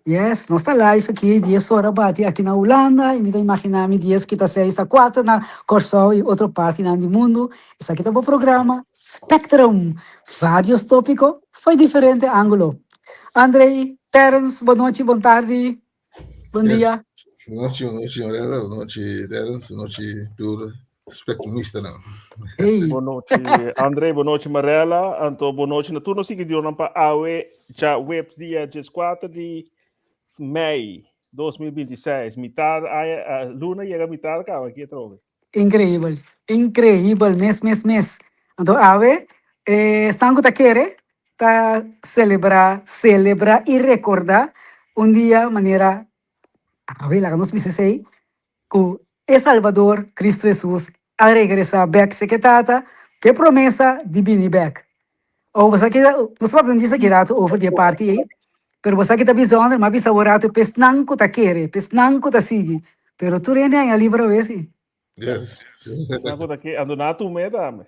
Yes, nos ta live aki, 10 ora bati aki na Hulanda y mi ta imagina mi 10 kita 6 ta 4 na Kòrsou y otro partinan di mundu. Esaki ta bo programa Spectrum, varios tópiko fo'i diferente ángulo. Andrei, Terence, bon nochi, bon tardi, bon Yes. dia. Bon nochi, bon nochi Mariela, bon nochi Terence, bon nochi tur spectrumistanan. Hey. Bon nochi André, bon nochi Marella, anto bon nochi na tur nos seguidornan pa awe djaweps dia 14 di mei 2026. Mitar aña, eh, luna yega mitar kaba aki atrobe. Increíbel, increíbel mes mes mes. Anto awe eh, esnan ku ta kere ta celebra, celebra y recorda un dia manera awe laga nos bisa esei ku e Salbador Cristo Jesus a regresá bèk seke Tata ku e promesa di bini bèk. O bo sa ki nos ta papia un djis aki rato over di e parti ei, pero bo sa ki ta bizonder, mi a bisa bo rato p'esnan ku ta kere, p'esnan ku ta sigui, pero tur hende haña liber awe si. Yes. Esnan ku ta kere, anto nan a tum'é tambe.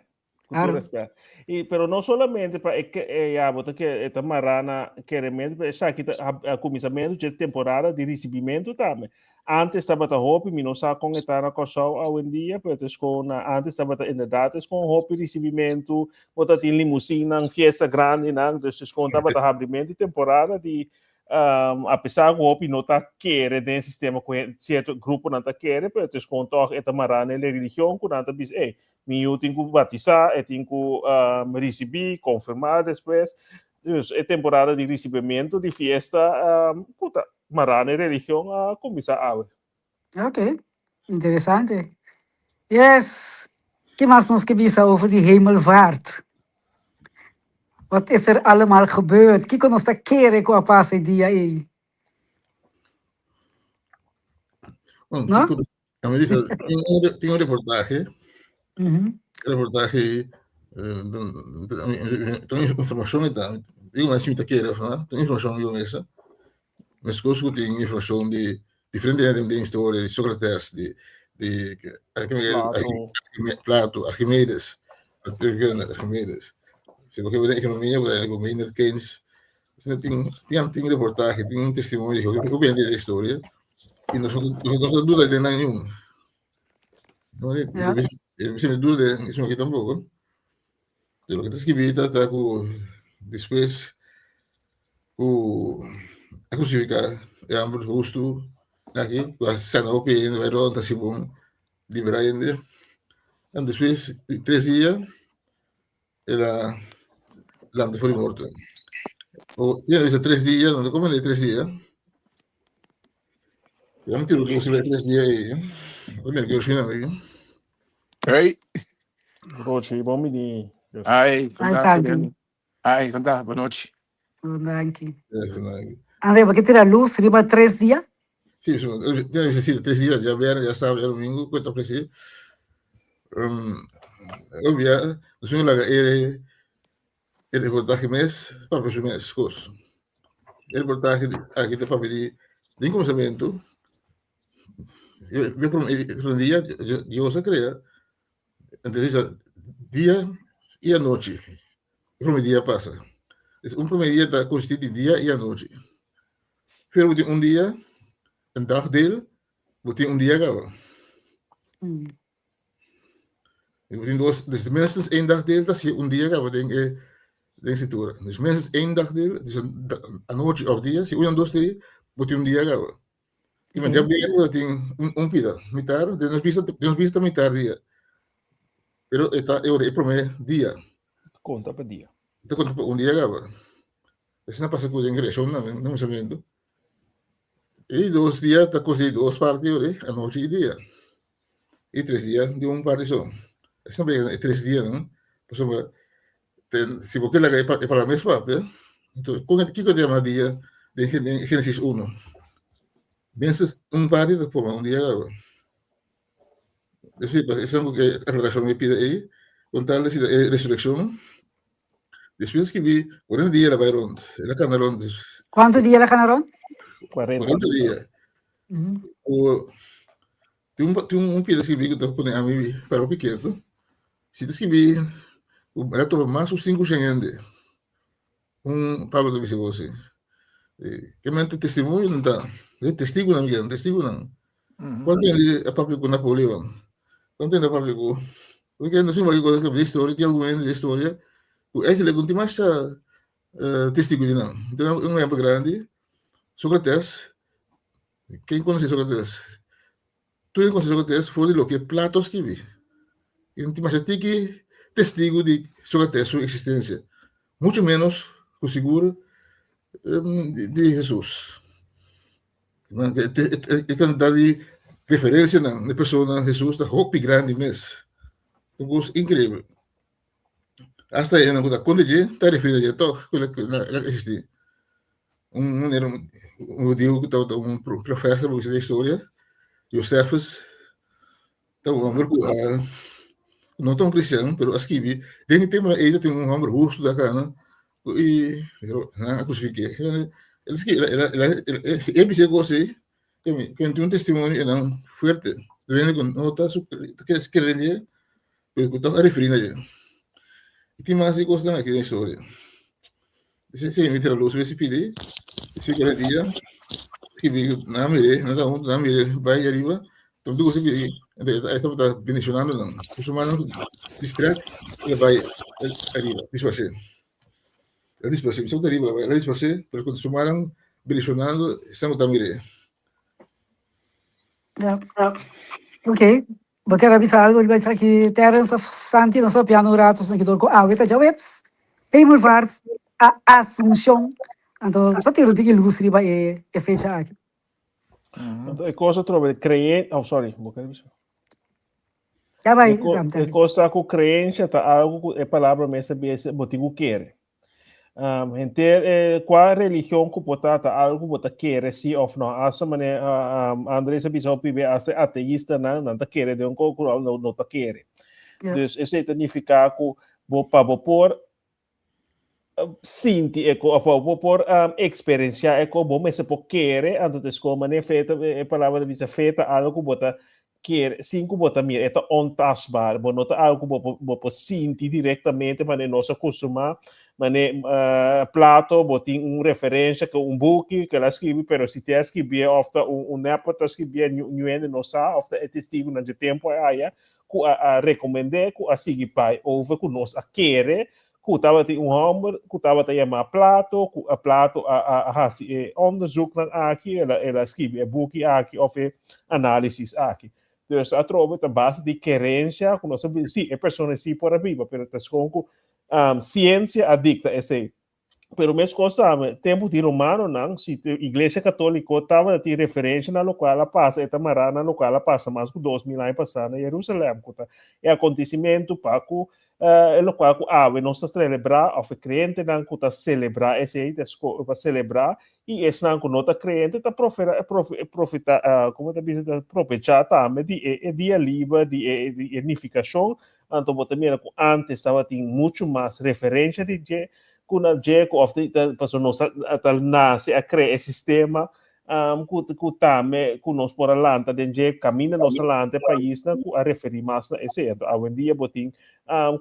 Ku tur Claro. respet. I, pero no solamente pa e, ke- e ya, bo ta ke, e ta mará na kerementu, pero esaki ta a, a kuminsamentu dje temporada di risibimentu tambe. Antes tabata hopi, mi no sa kon e ta na Kòrsou awendia, pero ta eskon na antes tabata inderdaad eskon hopi risibimentu, bo ta tin limusinnan, fiesta grandinan, dus eskon tabata habrimentu di temporada di um, a pesar ku hopi no ta kere den sistema ku sierto gruponan ta kere, pero eskon tòg e ta mará na e religion ku nan ta bisa, ey, mi yu tin ku batisá, e tin ku um, risibí, konfirmá despues. Dus e temporada di risibimentu di fiesta um, ku ta mará na e religion a kuminsá awe. Ok, interesante. Yes, ki mas nos ke bisa over di Hemelvaart? Wat is er allemaal gebeurd? Kiko nos ta kere ku a pasa e dia ei? Bueno, No? kiko, a mi bisa, tin un, tin un reportahe, reportahe, eh, tin informashon ei ta, digo mas si mi ta kere of no, tin informashon riba mesa. Meskos ku tin informashon di diferente hende den historia, di Socrates, di di Plato. Plato, Archimedes, Archimedes. Si bo ke den ekonomia, bo ta Maynard Keynes. Asina tin tin tin reportahe, tin testimonio di hopi hende den historia. I nos nos no ta duda den nan niun. No, Ja. mi no duda den esun aki tampoko. Pero loke ta skibí ta ta ku despues ku a krusifiká e hòmber hustu aki ku a sana hopi hende bai rònt hasi bon liberá hende en despues di tres dia el a lanta for di morto. O ya bisa tres dia no ta komende tres dia ya mi tira ku tres dia ei ta mira ke oshina. Hey. Rochi, bon bini. Hi, Hi, conta, Santi. Hi, conta, bon nochi. Bon danki. Yes, bon danki. André, bo ke tira luz riba tres dia? Sí, so, tiene que ser tres días, ya viernes, ya sábado, ya domingo, cuenta precies. Um, obvia, nos laga e, e reportaje mes, papia su mes, cos. E reportaje aki ta papia di, di comensamento, Un dia Dios a crea, entonces dia y anochi. E prome dia pasa. Un prome dia ta consisti di dia y anochi. Pero bo tin un dia, un dagdeel, bo tin un dia caba. Bo tin dos, dus minstens één dagdeel ta si un dia caba den e den escritura. Dus minstens één dagdeel, dus anochi of dia, si un dos dia, bo tin un dia caba. I men djabièrnè bo ta tin un un pida, mitar, den nos bista, den nos bista mitar dia. Pero e ta e ora e promé dia. Konta pa dia. E ta konta pa un dia kaba. Asina pasa ku den kreashon tambe, den kuminsamentu. E di dos dia ta konsistí di dos parti ora, anochi i dia. I tres dia di un parti so. Asina pa yega na e tres dianan, pasobra ten, si bo ke laga e palabra mes papia, entonces kon kiko ta yama dia den Genesis uno? Minstens un parti ta forma un dia kaba. Esei pa esan ku e aklarashon mi pida ei, kon tal si ta e resurekshon, despues skibi kuarenta dia el a bai rond, el a kana rond. Kuantu dia el a kana rond? Kuarenta. Kuarenta dia. Ku tin un tin un pida skibi ku ta pone ami para hopi ketu. Si ta skibi ku el a topa mas ku sinku shen hende. Un Pablo ta bisa bo si. Ke men ta testimonio nan ta, e testigunan ke testigunan. Kuantu hende a papia ku Napoleon? Kuantu hende a papia ku Porque nos tin wak ku historia, tin algun hende di historia ku eigenlijk no tin masha testigu di nan. Tin un ehempel grandi, Socrates, ken konosé Socrates? Tur hende konosé Socrates for di loke Plato a skibi. I no tin masha tiki testigu di Socrates su eksistensia, muchu ménos ku sigur di Hesus. E kantidat di referensianan di persona Hesus ta hopi grandi mes. Un kos inkreibel. Asta e ku ta kontra dje ta referí na dje tòg ku el a eksistí. Un manera un hudiu ku tabata un profèsa bo bisa den historia, Josephus, ta un hòmber ku a no ta un kristian pero a skibi den e tempunan ei tabatin un hòmber hustu ta kana i nan a krusifik'é. El a skibi el a bisa e kos ei ku tin un testimonio einan fuerte ku no ta kere den dje Pero ku ta referí na dje. I tin mas di kosnan aki den historia. Si si mi tira lus besi pidi, si kere dia, skibi nan mire, nan ta huntu, nan mire bai ariba, ta dugu si pidi, e tabata bendicionando nan. Ku su mannan distrèk, el a bai ariba, disparsé. El a disparsé, mi sa ariba, el a disparsé, pero ku su mannan bendicionando, esnan ku ta mire. Ja. Ok. Bo kier a bisa algo riba esaki Terrence of Santi? Nos a papia un rato esaki dor ku awe ta djaweps Hemelvaart a Asunción. Anto nos a tira un tiki lus riba e e fecha aki. Anto e kos atrobe creen, oh sorry, bo kier bisa. Ya bai, E ko, Sam e Terrence. kos ta ku creencia ta algo ku e palabra mes a bisa bo tin ku kere. Um, henter eh, kua religion ku bo ta, ta algo ku bo ta kere si of no. Hasta mane uh, um, Andres a bisa hopi be hasta ateistanan nan ta kere den un kos ku no, no ta kere. Ja. Dus esei ta nifiká ku bo pa bo por eh, sinti e ko, of pa bo por um, eksperensiá e ko, bo mester por kere, anto ta eskon mane fe ta, e palabra ta bisa fe ta algo ku bo ta Kier, sin ku bo ta mira, e ta ontastbaar. Bo no ta algu ku bo por, bo por sinti direktamente manera nos a kustumá. Mane Plato, bo tin un referensha ku un buki ku el a skibi, pero si te a skibié òf ta un un nèpper ta skibié, niun hende no sa, òf ta e testigunan dje tempu a haya ku a a rekomend'é, ku a sigui bai over ku nos a kere ku tabatin un hòmber ku tabata yamá Plato, ku a Plato a a a hasi e onderzoeknan aki, el a el a skibi e buki aki òf e análisis aki. Dus atrobe ta base di kerensha ku nos a bisa, sí, e persona sí por a biba, pero ta skon ku siensia a dikta esei. Pero meskos tambe, tempu di romanonan, si iglesia katóliko tabata tin referensha na lokual a pasa, e ta mará na lokual a pasa mas ku 2000 aña pasá na Jerusalèm, ku ta e akontesimentu pa ku E lokual ku awe nos ta selebrá, òf e kreyentenan ku ta selebrá esei ta pa selebrá, i esnan ku no ta kreyente ta profitá, komo ta bisa, ta probechá tambe di e dia liber, di e nifikashon. Anto bo ta mira ku ántes tabatin muchu mas referensha di dje ku na dje ku òf pasobra nos a nase a krea e sistema ku tambe ku nos por a lanta den dje kaminda nos a lanta e paisnan ku a referí mas na esei. Anto awendia bo tin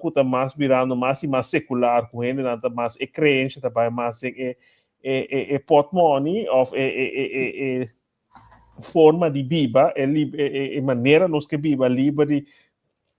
ku ta mas birando mas i mas sekular ku hendenan ta mas e kreensha ta bai mas den e e pòtmòni òf e e forma di biba, e e manera nos ke biba liber di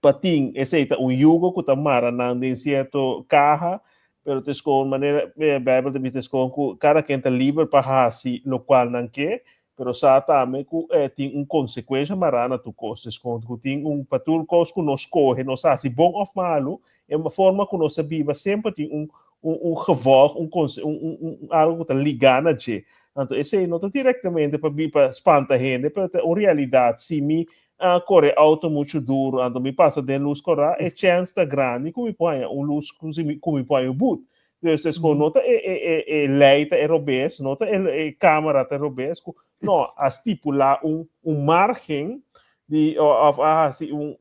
pa tin esei ta un yugo ku ta mara nan den sierto kaha, pero ta eskon manera e Bijbel ta bisa eskon ku kada ken ta liber pa hasi lokual nan ke, pero sa tambe ku tin un konsekuensha mará na tur kos, eskon ku tin un pa tur kos ku nos skohe nos hasi bon òf malu, e forma ku nos ta biba semper tin un un un gevolg, un konse un un un algu ku ta ligá na dje. Anto esei no ta direktamente pa bi pa spanta hende, pero ta un realidat. Si mi a kore auto muchu duru anto mi pasa den lus kòrá, e chèns ta grandi ku mi por haña un lus ku si mi ku mi por haña un but. Dus es ku no ta e e e e lei ta e robes, no ta e e kámara ta e robes, ku no, a stipulá un un márgen di òf a hasi un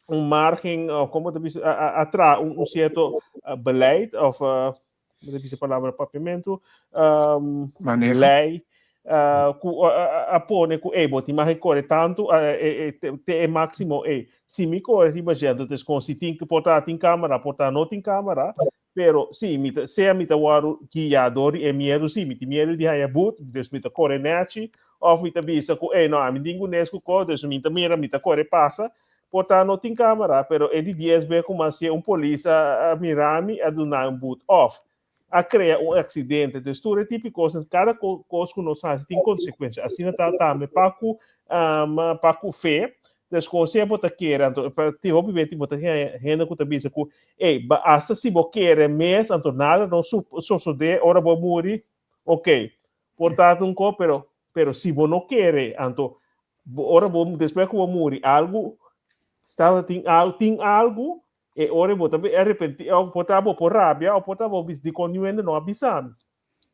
un margen, of como te bisa, a, a tra un, un cierto uh, beleid, of uh, como te bisa palabra papiamento, um, Manejo. lei, uh, ku, a, a, a pone ku, hey, bo tin mag kore tanto, uh, e, e, te, te e máximo, hey, si mi kore riba gente, dus kon si tin, por ta tin cámara, por ta no tin cámara, Pero si, mi ta, sea mi ta wòrdu guiá dor di e miedu, si, mi tin miedu di haña but, dus mi ta kore nèchi, òf mi ta bisa ku, ey, no, ami tin ku nes ku kos, dus mi ta mira, mi ta kore pasa. Por ta no tin kámara, pero e di dies be ku mas si un polis a a mira mi, a duna un but, òf a krea un aksidente. Dus tur e tipo di kosnan, kada kos ku nos hasi tin konsekuensia. Asina ta tambe pa ku pa ku fe. Dus kon sea bo ta kere, anto pa tin hopi be tin bo ta haña hende ku ta bisa ku, ey, ba asta si bo kere mes, anto nada no sosodé ora bo muri. Oké, por ta un ko, pero pero si bo no kere, anto ora bo despues ku bo muri algu staba tin tin algu E ora bo ta arrepentí, of por ta bo por rabia, of por ta bo bisa, dikon niun hende no a bisa mi?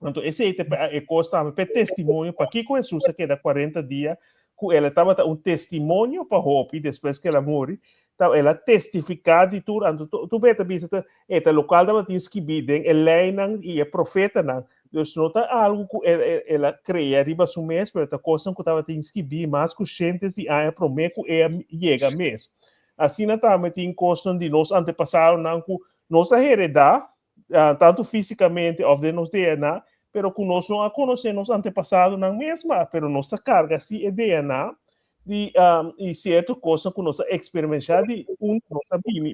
Anto esei ta e kos tambe pa e testimonio, pakiko Hesus a keda kuarenta dia ku el a tabata un testimonio pa hopi despues ku el a muri, ta el a testifiká di tur, anto tur bes ta bisa ta e ta lokual tabatin skibí den e leinan i e profetanan, dus no ta algu ku el a krea riba su mes, pero ta kosnan ku tabatin skibí mas ku shentes di aña promé ku e a yega mes. Asina tambe tin kosnan di nos antepasadonan ku nos a heredá, tantu físikamente òf den nos DNA, pero ku nos no a konosé nos antepasadonan mes mas, pero nos ta karga sí e DNA di i sierto kosnan ku nos a eksperimentá di unda nos a bini.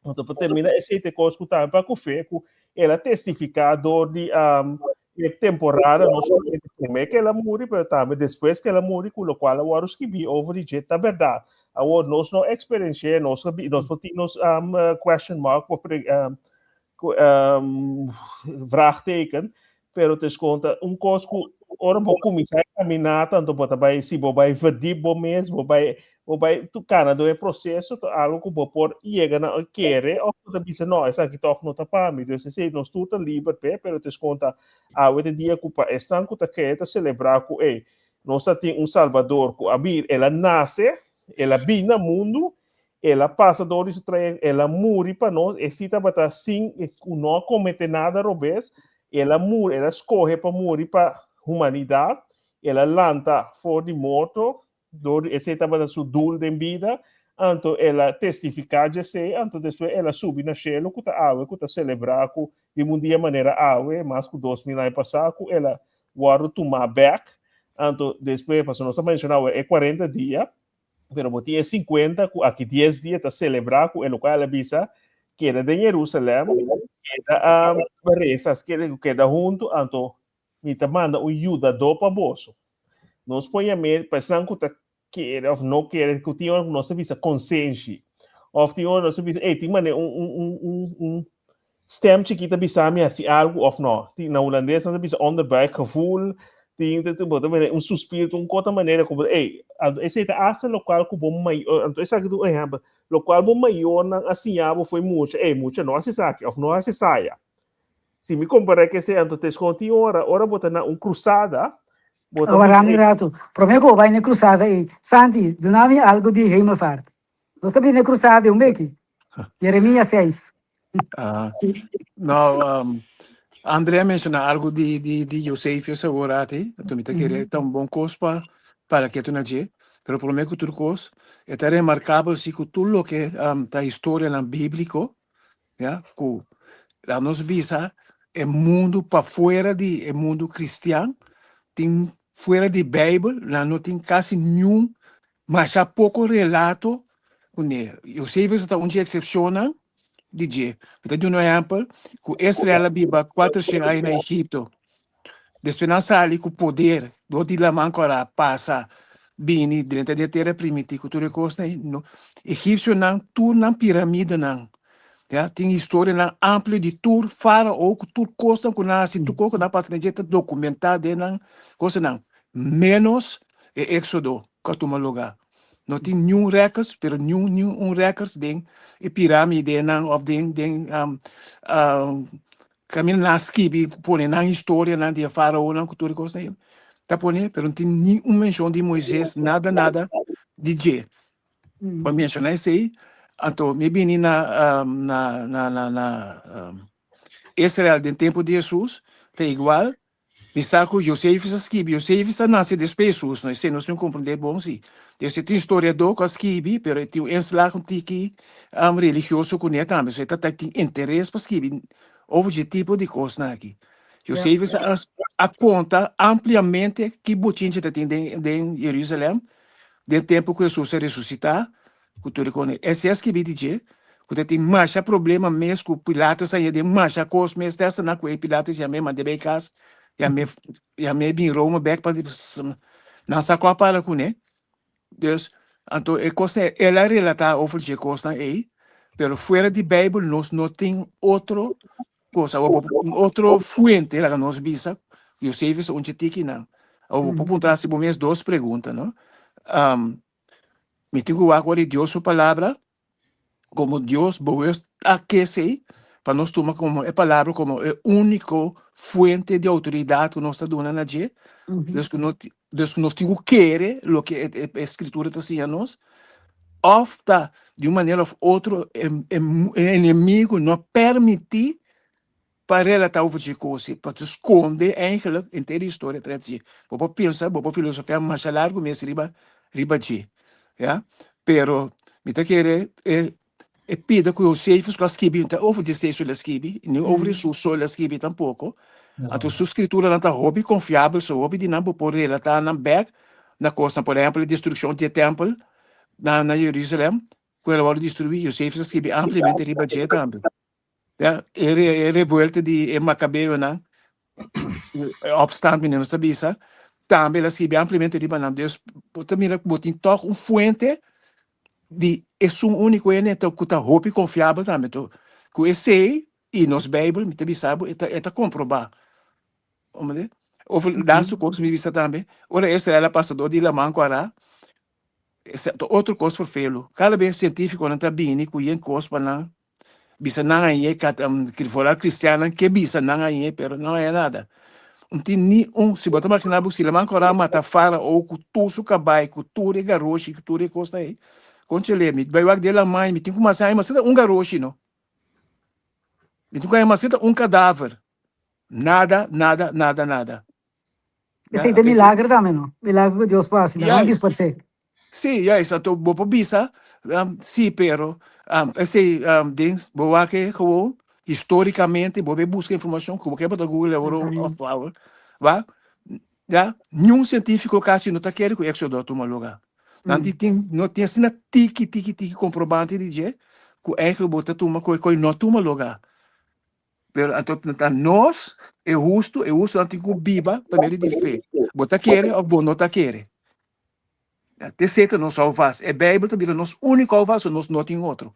Anto pa terminá esei ta e kos ku tambe pa ku fe ku el a testifiká dor di e temporada no solamente promé ku el a muri, pero tambe despues ku el a muri, ku lokual a wòrdu skibí over di dje ta bèrdat. Awor, nos no eksperensi'é, nos a nos por tin nos question mark, por vraagteken, pero ta eskonta un kos ku ora bo kuminsá e kaminata, anto bo ta bai, si bo bai verdiep bo mes, bo bai bo bai tu kana den e proseso, ta algu ku bo por yega na kere òf bo ta bisa no, esaki tòg no ta pa mi. Dus esei nos tur ta liber p'e, pero ta eskonta awe ta dia ku pa esnan ku ta kere ta selebrá ku ey, nos ta tin un Salbador ku a bin, el a nase, el a bin na mundu, el a pasa dor di su trayekto, el a muri pa nos, e si tabata sin ku no a komete nada robes, el a muri, el a skohe pa muri pa humanidat, el a lanta for di morto, Dor di esei tabata su doel den bida, anto el a testifiká djesei, anto despues el a subi na shelu ku ta awe ku ta selebrá ku di un dia manera awe, mas ku 2000 aña pasá ku el a wòrdu tumá bèk, anto despues, pasobra nos a menshoná awe e 40 dia, pero bo tin e 50 ku aki dies dia ta selebrá ku e lokual el a bisa, keda den Jerusalèm, keda resa, keda huntu, anto Mi ta manda un yudadó pa boso. Nos por yam'é pa esnan ku ta kere òf no kere, ku tin ora ku nos ta bisa konsenshi. Òf tin ora nos ta bisa, ey, tin manera un, un, un, un, un stèm chikí ta bisa mi hasi algu òf no. Tin, na hulandes nan ta bisa onderbuikgevoel, tin, tin, bo ta mira un suspiro, un kos ta manera ku bo, ey, anto esei ta asta lokual ku bo mayor, anto esaki ta un ehèmpel, lokual bo mayornan a siña bo fo'i mucha, ey, mucha no hasi esaki òf no hasi esaya. Si mi compara ke esei anto te escon tin ora, ora bo ta na un cruzada, bo ta Wara mi rato. Prome ku bo bai na e cruzada ei, Santi, duna mi algo di Hemelvaart. Nos ta bini na e cruzada ei un beki. Jeremias seis. Ah, no, um, Andrea menciona algo di, di, di Josefius awor ati, anto mi ta kere ta un bon kos pa para ketu na dje, pero prome ku tur kos, e ta remarkabel si ku tur loke um, ta historianan bíbliko, Ya, ku laga nos bisa e mundu pafuera di e mundu kristian tin fuera di Beibel nan no tin kasi niun masha poko relato kuné. Josephus ta un dje eksepshonnan di dje. Mi ta duna un ehèmpel ku Israel a biba kuatershen aña na Egipto. Despues nan sali ku poder dor di laman kòrá pasa bini drenta di e tera primintí ku tur e kosnan ei. No, egipsionan tur nan piramidenan, ya, tin historianan amplio di tur farao ku tur kosnan ku nan hasi, tur kos ku nan pasa den dje ta dokumentá den nan kosanan, ménos e éksodo ku a tuma lugá. No tin niun records, pero niun niun un records den e piramidenan òf den den Kaminda nan a skibi pone nan historianan di e faraonan ku tur e kosnan ei ta pone, pero no tin ni un menshon di Moises, nada nada di dje. Pa menshoná esei, anto mi bini na na na na na Israel den tempu di Hesus ta igual. Mi sa ku Josephus a skibi, Josephus a nase despues Hesus, no? Esei nos tin komprendé bon si. Des e tin historiadó ku a skibi, pero e tin un enslag un tiki religioso kuné tambe, so e ta tin interes pa skibi. over dje tipo di kosnan aki. Josephus a, a konta ampliamente ki bochinche ta tin den, den Jerusalem den tempu ku Hesus a resusitá, ku tur e kosnan. Esei a skibi di dje, ku ta tin masha problema mes ku Pilatus a haña den masha kos mes, te asta nan ku e Pilatus yam'é mand'é bai kas, yam'é yam'é bin Roma bèk pa nan sa kon a para kuné. Dus, anto e kosnan el a relatá over dje kosnan ei, pero fuera di Beibel nos no tin otro kos, awor bo un otro fuente laga nos bisa, Josephus ta un dje tikinan. Awor bo por puntra hasi bo mes dos pregunta, no? Mi tin ku wak ora di Dios su palabra komo Dios bewust a kese pa nos tuma komo e palabra komo e úniko fuente di outoridat ku nos ta duna na dje. Dus ku no dus ku nos tin ku kere loke e e e skritura ta siña nos, òf ta di un manera òf otro e e e enemigu no a permití Pa relata over dje kos ei, pa ta skonde eigenlijk henter e historia tras dje. Bo por pensa, bo por filosofia masha largu mes riba riba dje, ya. Pero mi ta kere e e pida ku Josephus ku a skibi, no ta over dje esei so el a skibi, ni over Hesus so el a skibi tampoko. Anto su skrituranan ta hopi konfiabel, so hopi di nan bo por relatá nan bèk na kosnan, por ehèmpel e destrukshon di e tèmpel na na Jerusalèm, ku el a wòrdu destruí, Josephus a skibi ampliamente riba dje tambe. Ya, e, re, e revuelta di e Macabeonan, e opstand, mi nos ta bisa, tambe el a skibi ampliamente riba nan. Dus, bo ta mira ku bo tin tòg un fuente di esun úniko hende ta ku ta hopi konfiabel tambe. To, ku esei i nos Beibel, mi ta bisa bo, e ta, e ta komprobá. Omende? Over laatste kos mi bisa tambe, ora Israel a pasa dor di Laman Kòrá, esei ta otro kos ferfelu. Kada bes sientífikonan ta bini ku yen kos pa nan Bisa nan a ñe kat vooral cristiannan ke bisa nan a ñe pero no haya nada. Un tin ni un si bo ta imagina bo si laman kora mata farao ku tur su kabai ku tur e garoshi ku tur e kosnan ei konchele mi bai wak den laman mi tin ku masa haña masita un garoshi no mi tin ku haña masita un kadaver nada nada nada nada. Esei ta milager tambe no? Milager ku Dios por hasi, nan a disparsé. Sí, juist, anto bo por bisa, sí, pero esei den bo wak e gewoon históricamente, bo bay buska informashon, ku bo ke bo ta google awor òf awor, wak, ya, niun sientífiko kasi no ta kere ku Éxodo a tuma lugá. Nan di tin, no tin asina tiki, tiki, tiki komprobante di dje ku eigenlijk bo ta tuma ku e koi no a tuma lugá. Pero anto ta nos, e hustu, e hustunan tin ku biba pa medio di fe. Bo ta kere òf bo no ta kere. T'esei ta nos houvast. E Beibel ta bira nos úniko houvast, so nos no tin otro.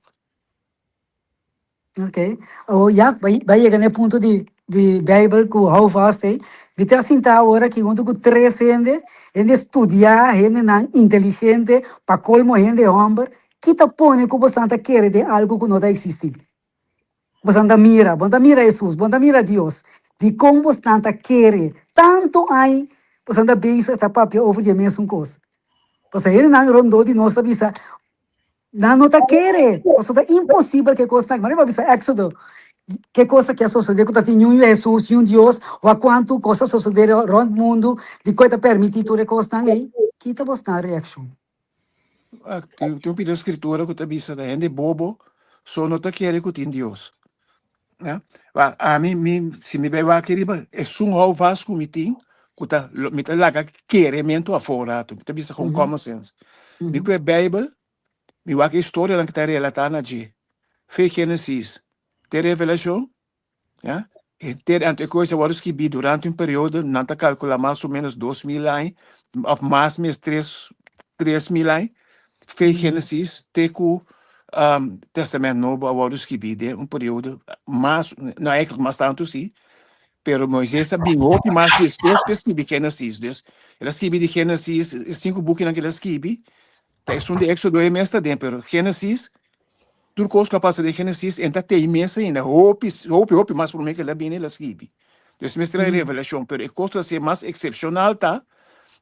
Ok. Awor ya, bai bai yega na e punto di di Beibel ku houvast ei. Mi ta sinta awor aki huntu ku tres hende, hende studiá, hendenan inteligente, pa kolmo hende hòmber. Ki ta pone ku boso ta kere den algu ku no ta eksistí? Boso ta mira, bo ta mira Hesus, bo ta mira Dios. Dikon bosnan ta kere tantu ai boso ta bezig ta papia over di e mesun kos? Pasobra hendenan rondó di nos ta bisa, Nan no ta kere, pasobra ta imposibel ku e kosnan aki. Manera bo a bisa Éxodo, ke kos aki a sosodé ku ta tin niun Hesus, niun Dios, wak kuantu kos a sosodé rònt mundu, dikon e ta permití tur e kosnan ei? Ki ta bosnan reakshon? Tin un pida skritura ku ta bisa ta hende bobo so no ta kere ku tin Dios. Ya. Wa ami mi si mi bai wak riba esun hou vast ku mi tin ku ta mi ta laga kerementu afó un ratu. Mi ta bisa kon common sense. Mi ku e Beibel mi wak e historianan ku ta relatá na dje. Fe Genesis te Revelashon Ya? Henter anto e kos a wòrdu skibí durante un periodo, nan ta kalkulá mas o ménos 2000 aña, òf mas mes tres, 3000 aña, fe Génesis te ku um, Tèstamènt Nobo a wòrdu skibí den un periodo mas, no eigenlijk mas tantu sí, pero Moisés a bin hopi mas despues pa e skibi Génesis. Dus, el a skibi di Génesis, e sinku bukinan ku el a skibi, ta esun di Éxodo e mes ta den, pero Génesis Tur kos ku a pasa den Génesis en ta tei mes ainda, hopi, hopi, hopi mas promé ku el a bini el a skibi. Entonces mester hay revelashon, pero e kos ku ta ser mas eksepshonal ta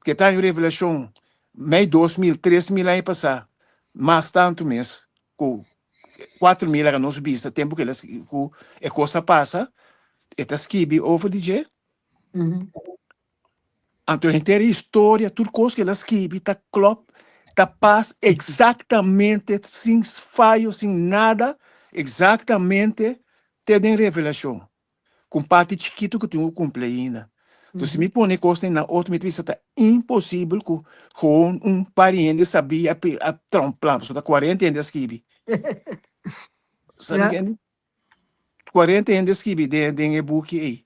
ku e ta un revelashon mei 2000, 3000 aña pasá, mas tantu mes ku 4000 laga nos bisa tempu ku el a ku e kos a pasa, e ta skibi over di dje. Anto henter e historia, tur kos ku el a skibi ta klòp, ta pas eksaktamente, sin fayo, sin nada, eksaktamente te den Revelashon. ku un parti chikitu ku tin ku kumpli ainda. Entonces si mi pone kosnan na otro mi ta bisa ta imposibel ku gewoon un par di hende sabí a a traha un plan pasobra ta kuarenta hende a skibi. Sabi Ja. kende? 40 hende skibi den den e buki ei.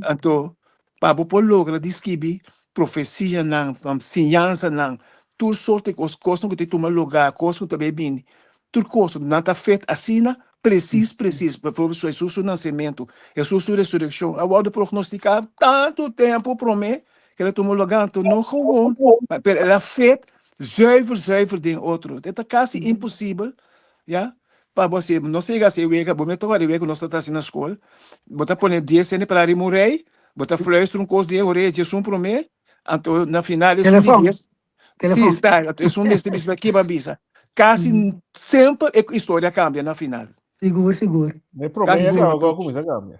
Anto pa bo por logra di skibi profesianan, siñansanan, tur sorto di kos, kosnan ku ta tuma lugá, kos ku ta bai bini, tur kos nan ta fet asina presis presis. Por ehempel, Hesus su nasementu, Hesus su resurekshon a wòrdu prognostiká tantu tempu promé ku el a tuma lugá. Anto no gewoon, pero el a fet zuiver zuiver den otro. E ta kasi imposibel, ya. Pa bo hasi, nos a yega hasi e wega, bo mester wak e wega ku nos ta hasi na skol, bo ta pone dies hende para riba un rei, bo ta fluister un kos den e oreha dje esun promé, anto na final esun di Telefòn, dies, si telefòn. sta, anto esun mester bisa ke bo a bisa. Kasi semper e historia kambia na final. Sigur, sigur. E promé Kasi ya semper. kaba ku a kuminsá kambia.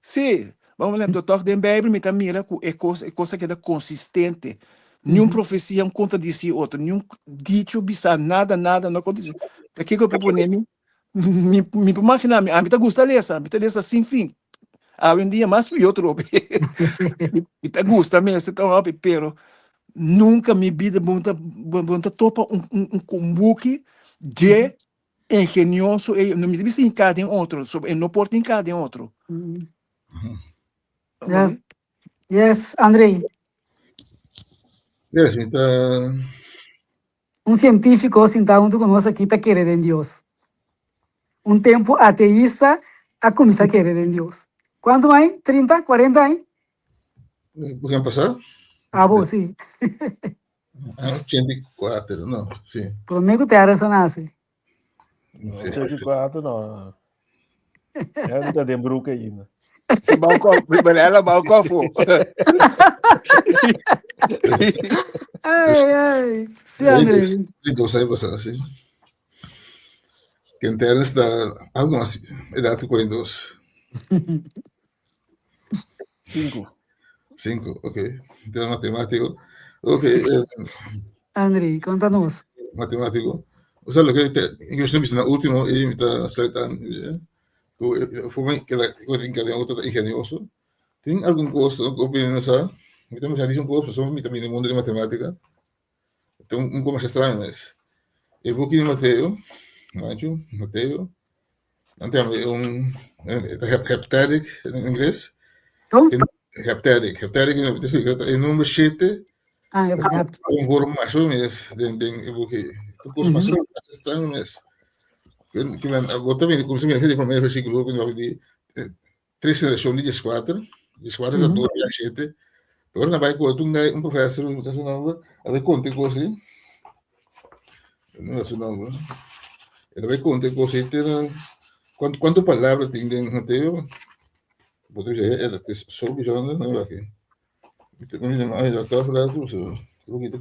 Sí, vamos lembra, anto tòg den Beibel mi ta mira ku e kos, e kos a keda konsistente. Niun profesia un kontradisí otro, niun dicho bisá, nada, nada no kontradisí. Ta kiko por pone mi? Mi, mi por imaginá mi, ami ta gusta lesa, mi ta lesa sin fin. Awendia mas pió trobe. Mi, mi ta gusta mes, ta hopi, pero nunka mi bida bo ta, bo ta topa un, un, un buki dje Ingenioso e no mi ta bisa hinká den otro, so e no por hinká den otro. Ja. Yes, Andrei. Yes, mi ta Un sientífiko sintá huntu ku nos aki ta kere den Dios. Un tempu ateista a kuminsá kere den Dios. Kuantu aña? Trinta? Kuarenta aña? Por ejemplo, pasá? Abo, sí. 84, no, sí. Promé ku Terrence a nase. Sí. 84 no. Ya no ta den broek ainda. Se bouw kof, Benella bouw kofo. Ai, ai. Sí, André. Sí, dos años pasados, sí. Que Terrence está algo más edad que 42. Cinco. Cinco, ok. Entonces, matemático. Ok. Eh, Andri, conta nos. Matemático. O sea, lo que te, yo estoy na último y me está sluit aan. Voor que la que ingenioso. Tin algún costo, opinión, o sea, mi también dice un costo, so mi también mundo de matemática. Tem un como extraño mes. E buki di Mateo, Matthew, Mateo, dan tem un heptadic in ingles. Kon? Heptadic, heptadic e number 7. Ah, heptadic. Un vorm mas o mes den den e buki. Un kos mas extraño mes. Ke men, bo ta mira, kumsa mira di primer versículo, ku di tres generashon di dieskuater, dieskuater ta dos bia shete. Pero ora nan bai konta un un profesor, no sa su nomber, a bai konta e kos ei, no sa su nomber, el a bai konta e kos ei te na kuantu kuantu palabra tin den Mateo, bo ta bisa e ta so bijzonder, no wak ei. Mi ta ta keda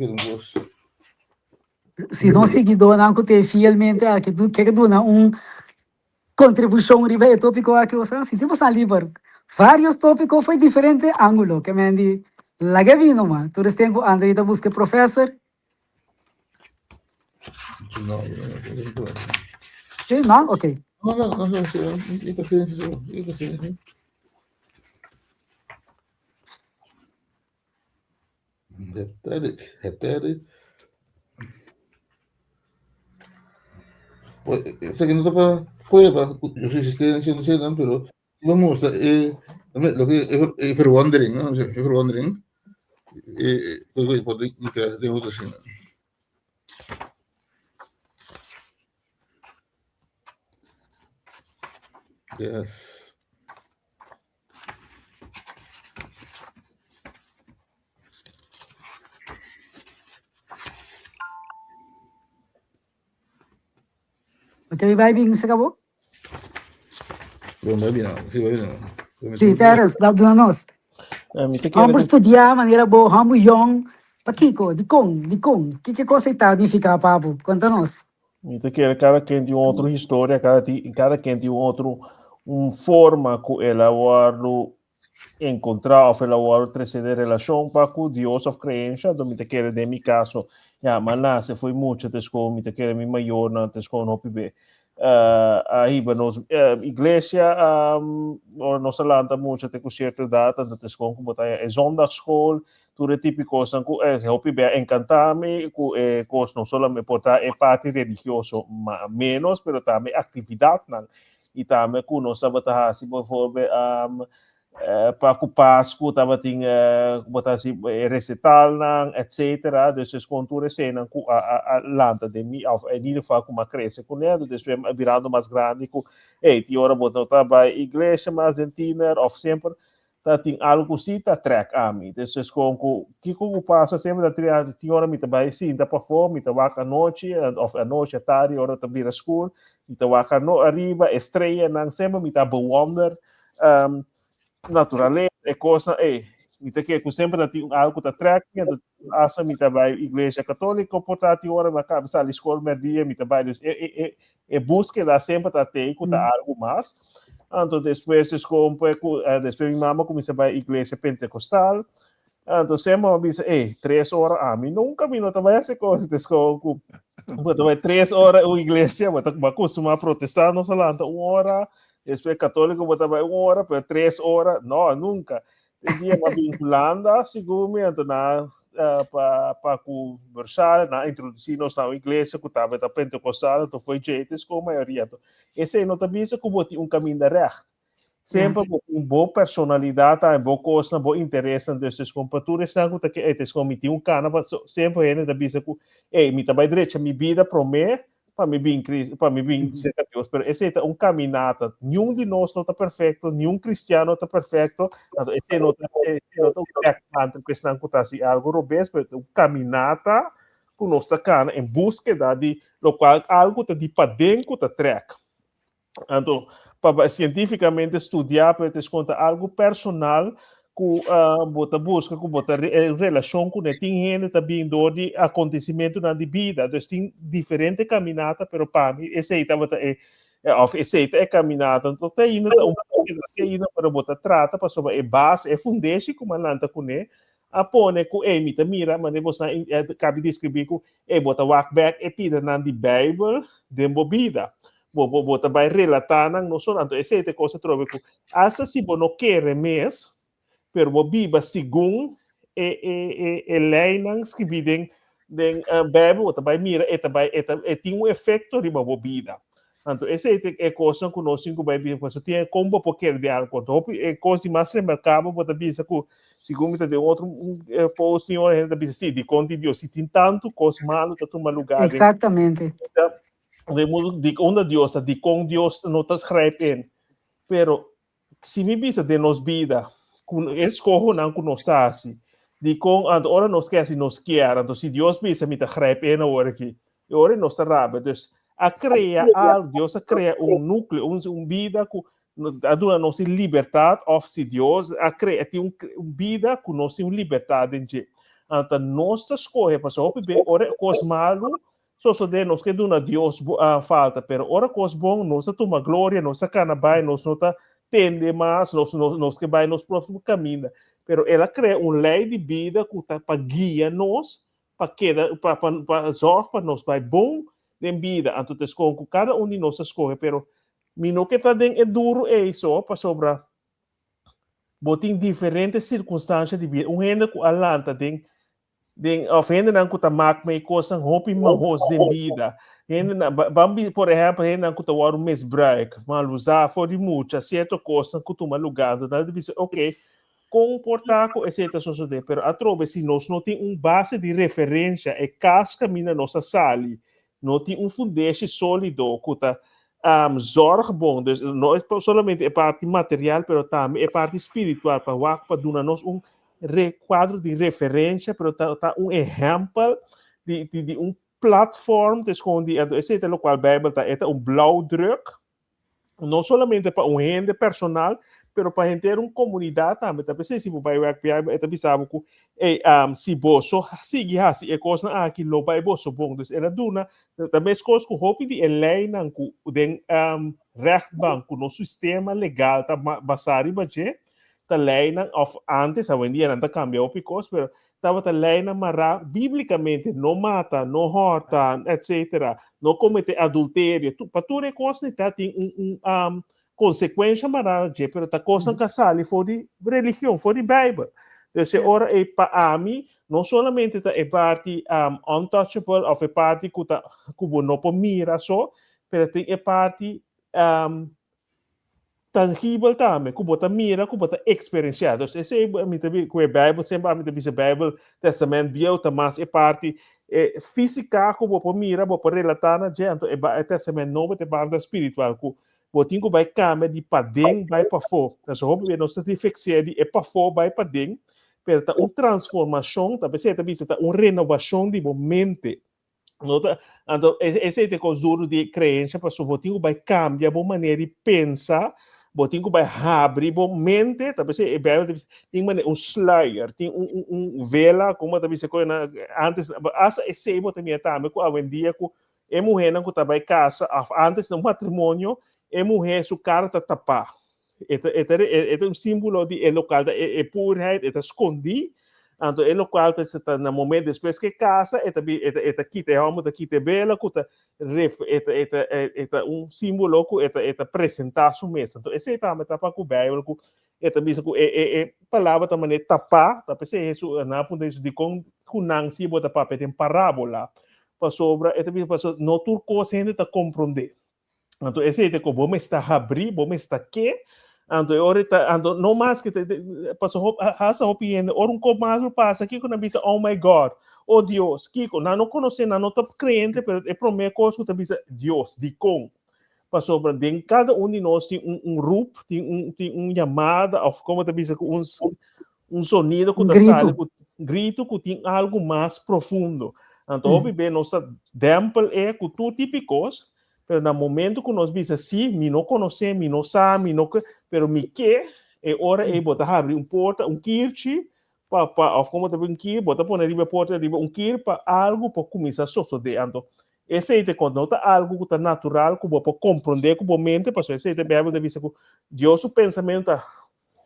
un kos. Si nos siguidónan ku ta fielmente aki ke duna un Kontribushon riba e tópiko aki bo sa sinti bo sa liber. Vários tópiko fo'i diferente ángulo ke men di laga e bini numa. Tur es tempu ku Andrei ta buska e profèser. Sí, no? Oké. Esaki no ta pa prueba su existencia no sé pero si bo mustra e loke e verwondering no e verwondering e por den otro asina. Yes. Bo ta bai bin se kabo? Bon, bai bin no. Sí, bai bin no. Sí, Terence, da duna nos. Eh, mi te kere Homber studia manera bo homber yong. Pakiko? Dikon? Dikon? Kiko kos ei ta nifiká pa bo? Konta nos. Mi ta kere kada ken tin un otro historia, kada ti, kada ken tin un otro un forma ku el a wòrdu enkontrá òf el a wòrdu trese den relashon pa ku Dios òf kreensha. Anto mi ta kere den mi kaso, ya, m'a nase fo'i mucha te skol, mi ta kere mi mayornan te skol hopi be. A hiba nos iglesia, ora nos a lanta mucha te ku sierto edat, anto te skon ku bo ta e zondagschool, tur e tipo kosnan ku hopi bia enkantá mi ku e kos, no solamente por ta e parti religioso ma menos, pero tambe aktividatnan i tambe ku nos tabata hasi, bijvoorbeeld pa ku Pasku tabatin bo ta hasi e recitalnan etcetera. Dus es kon tur eseinan ku a a lanta den mi òf en ieder geval ku mi a krese kuné. Despues birando mas grandi ku ey tin ora bo no ta bai iglesia mas den tiener òf semper ta tin algu ku si ta trèk ami. Dus es kon ku kiko ku pasa semper ta tin ora mi ta bai sinta pafó, mi ta wak anochi òf anochi atardi ora ta bira skur, mi ta wak ariba e streanan, semper mi ta bewonder naturalesa, e kosnan ei. Mi ta kere ku semper ta tin algu ku ta trèk mi, anto hasta mi ta bai iglesia katóliko por ta tin ora mi a kaba sali skol mèrdia mi ta bai. Dus e e e e búskeda semper ta tei ku ta algu mas. Anto despues des kompe ku despues mi mama kuminsá bai iglesia pentekostal. Anto semper mi a bisa, ey, 3 ora ami nunka mi no ta bai hasi kos. Des kon ku bo ta bai 3 ora un iglesia, bo ta kustumá protestant nos a lanta un ora, despues katóliko bo ta bai un ora, pero 3 ora, no, nunka. E dia m'a bin Hulanda, segun mi, anto nan pa ku Bursale, nan a introdusí nos na un iglesia ku tabata pentekostal, anto foi djetes ku mayoria. Anto esei no ta bisa ku bo tin un kaminda règt. Semper bo tin bo personalidat tambe, bo kosnan, bo interesnan. Dus es kon pa tur esnan ku ta ke, es kon mi tin un kana pa semper hende ta bisa ku, ey, mi ta bai drecha mi bida promé pa mi bin Cristo, pa mi bin serka Dios. Pero esei ta un caminata. Niun di nos no ta perfecto, niun cristiano no ta perfecto. Anto esei no ta, esei no ta un dekmantel ku esnan ku ta hasi algo robes, pero ta un caminata ku nos ta kana en búskeda di lokual algo ta di paden ku ta trèk. Anto, pa científicamente studiá, pero te konta algo personal ku bo ta buska, ku bo ta relashon kuné. Tin hende ta bin dor di acontecimentonan di bida, dus tin diferente caminata, pero pa mi esei tabata e, of esei ta e caminata. Anto te ainda ta un búskeda, te ainda, pero bo ta trata pasobra e base, e fundeshi ku mi a lanta kuné, a pone ku ey mi ta mira manera bo sa kabi deskribí ku ey bo ta wak bèk e pidanan di Beibel den bo bida. Bo bo bo ta bai relatá nan no solo anto esei ta e kos atrobe ku asta si bo no kere mes pero bo biba segun e e e e leinan skibí den den Beibel, bo ta bai mira e ta bai e ta e tin un efekto riba bo bida. Anto esei ta e kosnan ku nos tin ku bai bisa pasobra tin kon bo por kere di algu. Anto hopi e kos di mas remarkabel bo ta bisa ku segun mi ta den otro post tin ora hende ta bisa si dikon tin Dios si tin tantu kos malu ta tuma lugá den den mundu, di unda Dios ta, dikon Dios no ta grijp in. Pero si mi bisa den nos bida ku e eskohonan ku nos ta hasi, dikon anto ora nos ke hasi nos kier, anto si Dios bisa mi ta grijp in awor aki, e ora nos ta rabia. Dus a krea algu, Dios a krea un nukleo, un bida ku a duna nos e libertat, òf si Dios a krea tin un bida ku nos tin un libertat den dje. Anto nos ta skohe, pasobra hopi be ora e kos malu sosodé nos ke duna Dios falta, pero ora kos bon nos ta tuma gloria, nos ta kana bai, nos no ta tende mas, nos ke bai nos propio kaminda. Pero el a krea un lei di bida ku ta pa guia nos, pa keda, pa zorg pa nos bai bon den bida. Anto ta eskohe ku kada un di nos ta skohe, pero mi no ke ta den e duru ei so, pasobra bo tin diferente sirkunstansha di bida. Un hende ku a lanta den den of hendenan ku ta mak mei kosnan hopi mahos den bida. Hendenan, ban bi, por ehèmpel, hendenan ku ta wòrdu misbruik, malusá for di mucha, sierto kosnan ku tuma lugá. Anto nan ta bisa, oké, kon por ta ku esei ta sosodé? Pero atrobe, si nos no tin un base di referensha, e kas kaminda nos a sali, no tin un fundeshi sólido ku ta zorg bon, dus no es solamente e parti material, pero tambe e parti spiritual, pa wak, pa duna nos un kuadro di referensha, pero ta un ehèmpel di un platform, des kon di, anto esei ta lokual Beibel ta, e ta un blauwdruk, no solamente pa un hende personal, pero pa henter un komunidat tambe. Ta p'esei si bo bai wèk Beibel, e ta bisa bo ku, ey, si boso sigui hasi e kosnan aki, lo bai boso bon. Dus el a duna, ta meskos ku hopi di e leinan ku den rechtbank, ku nos sistema legal ta basá riba dje, ta leinan, òf antes, awendia nan ta kambia hopi kos, pero. Tabata leinan mará bíblikamente, no mata, no hòrta, etcetera, no kometé adulterio. Pa tur e kosnan ta tin un un um, konsekuensha mará na dje, pero ta kosnan ku a sali for di religion, for di Beibel. Dus e ora ei pa ami no solamente ta e parti um, untouchable òf e parti ku ta ku bo no por mira so, pero tin e parti um, tangibel tambe, ku bo ta mira, ku bo ta eksperensiá. Dus esei mi ta ku e Beibel, semper ami ta bisa Beibel, Testament Bieu ta mas e parti e físika ku bo por mira, bo por relatá na dje, anto e e Testament Nobo ta e banda spiritual ku bo tin ku bai kambia di paden bai pafó. Pasobra hopi bes nos ta difeksiá di e pafó bai paden, pero ta un transformashon, ta p'esei e ta bisa ta un renovashon di bo mente. No ta, anto esei ta e kos duru di kreensia, pasobra bo tin ku bai kambia bo manera di pensa, bo tin ku bai habri bo mente, ta p'esei e Beibel ta bisa tin manera un sluier, tin un un un vela, komo ta bisa ku nan antes, asta esei bo ta mira tambe ku awendia ku e muhénan ku ta bai kasa òf antes na un matrimonio e muhé su kara ta tapá. E ta, e ta, e ta un símbolo di e lokual ta e, e purheid, e ta skondí. Anto e lokual ta, ta na momento despues ke kasa, e ta, e ta, e ta kita, e hòmber ta kita e bela ku ta ref, e ta, e ta, e ta un símbolo ku e ta, e ta presentá su mes. Anto esei tambe ta pa ku Beibel ku e ta bisa ku e, e, e palabra ta manera tapá, ta p'esei Hesus, nan a puntra Hesus dikon ku nan si bo ta papia den parábola, pasobra e ta bisa pasobra no tur kos hende ta komprondé. Anto esei te ko bo mester habrí, bo mester ke, anto e ora ta, anto no mas ke paso hop, hasta hopi hende, ora un kop mas lo pasa, kiko nan bisa, oh my God, oh Dios, kiko, nan no konosé, nan no ta kreyente, pero e promé kos ku ta bisa, Dios, dikon? Pasobra den kada un di nos tin un, un roep, tin un, tin un yamada, òf komo ta bisa ku un, un sonido ku ta sali, ku grito ku tin algu mas profundo. Anto hopi be nos ta dempel e ku tur tipo kos, Pero na momento ku nos bisa sí, mi no konosé, mi no sa, mi no ke, pero mi ke, e ora ei bo ta habri un porta, un kirchi, pa, pa, òf komo ta un kir, bo ta pone riba e porta riba un kir pa algu por kuminsá sosodé. Anto, esei ta kon, no ta algu ku ta natural ku bo por komprondé ku bo mente, pasobra esei ta Beibel ta bisa ku Dios su pensamentu ta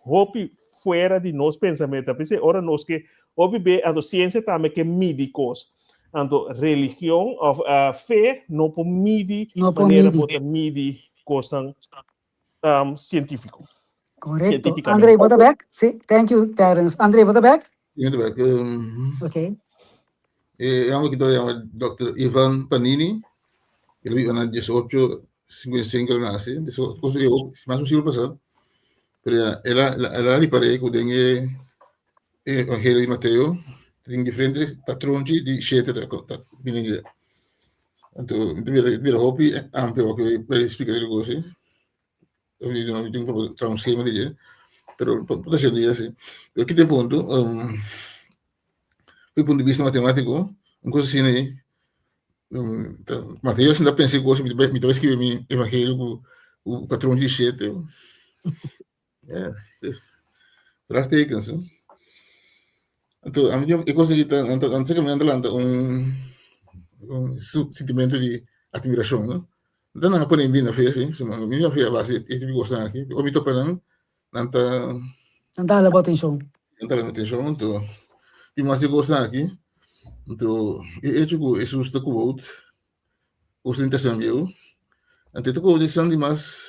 hopi fuera di nos pensamentu. P'esei ora nos ke hopi be, anto siensia tambe ke midi kos. Anto religion òf fe no por midi No por manera midi. bo ta midi kosnan sientífiko. Korekto. Sientífikamente. André, bo ta bek? Sí, thank you Terence. André, bo ta bek? Mi ta bek. Ok. E homber ki ta yama Dòkter Ivan Panini, el a biba na diesocho 55 el a nase, mas un siglo pasá. Pero ya, el a, el a ripar'é ku den e Evangelio di Mateo tin diferente patronchi di shete ta ta bini den dje. Anto mi ta bira bira hopi amplio oke pa splika e negoshi. Mi mi tin ku traha un skema di dje, pero por ta hasiendo ya si. Pero kita e punto, di punto di bista matematiko, un kos asina ei Mateo sinta pensa e kos, mi ta bai skribi mi evangelio ku ku patronchi di shete. Ja, es vraagtekens. Hè? Anto, a mi e kos aki ta, nan ta, nan ta lanta un, un sentimento di admiracion, no? Nan nan a pone mi na fe, si, so, mi na fe a base e tipo di kosnan aki. Ora mi topa nan, nan ta Nan ta hala bo atenshon. Nan ta hala mi atenshon, anto tin mas di kosnan aki. Anto e echo ku Hesus ta kuwout kos den Testament Bieu, anto e ta kuwout esnan di mas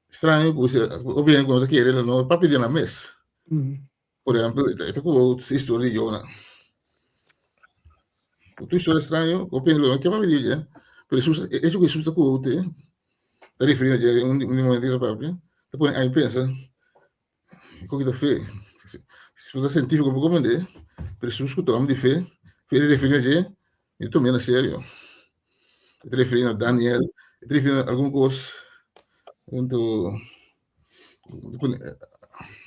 straño ku hopi hende ku no ta kere lo no papia di nan mes. Por ehempel, e ta kuwout e historia di Jona. Tur historia straño, hopi hende lo no ke papia di dje, pero Hesus, e echo ku Hesus ta kuwout e, ta referí na dje un momento e ta papia, ta pone ami pensa ku ta fe. Si bo ta sientífiko bo por komprendé, pero Hesus ku ta hòmber di fe, fe e referí na dje, mi ta tum'é na serio. E ta referí na Daniel, e ta referí na algun kos. Anto,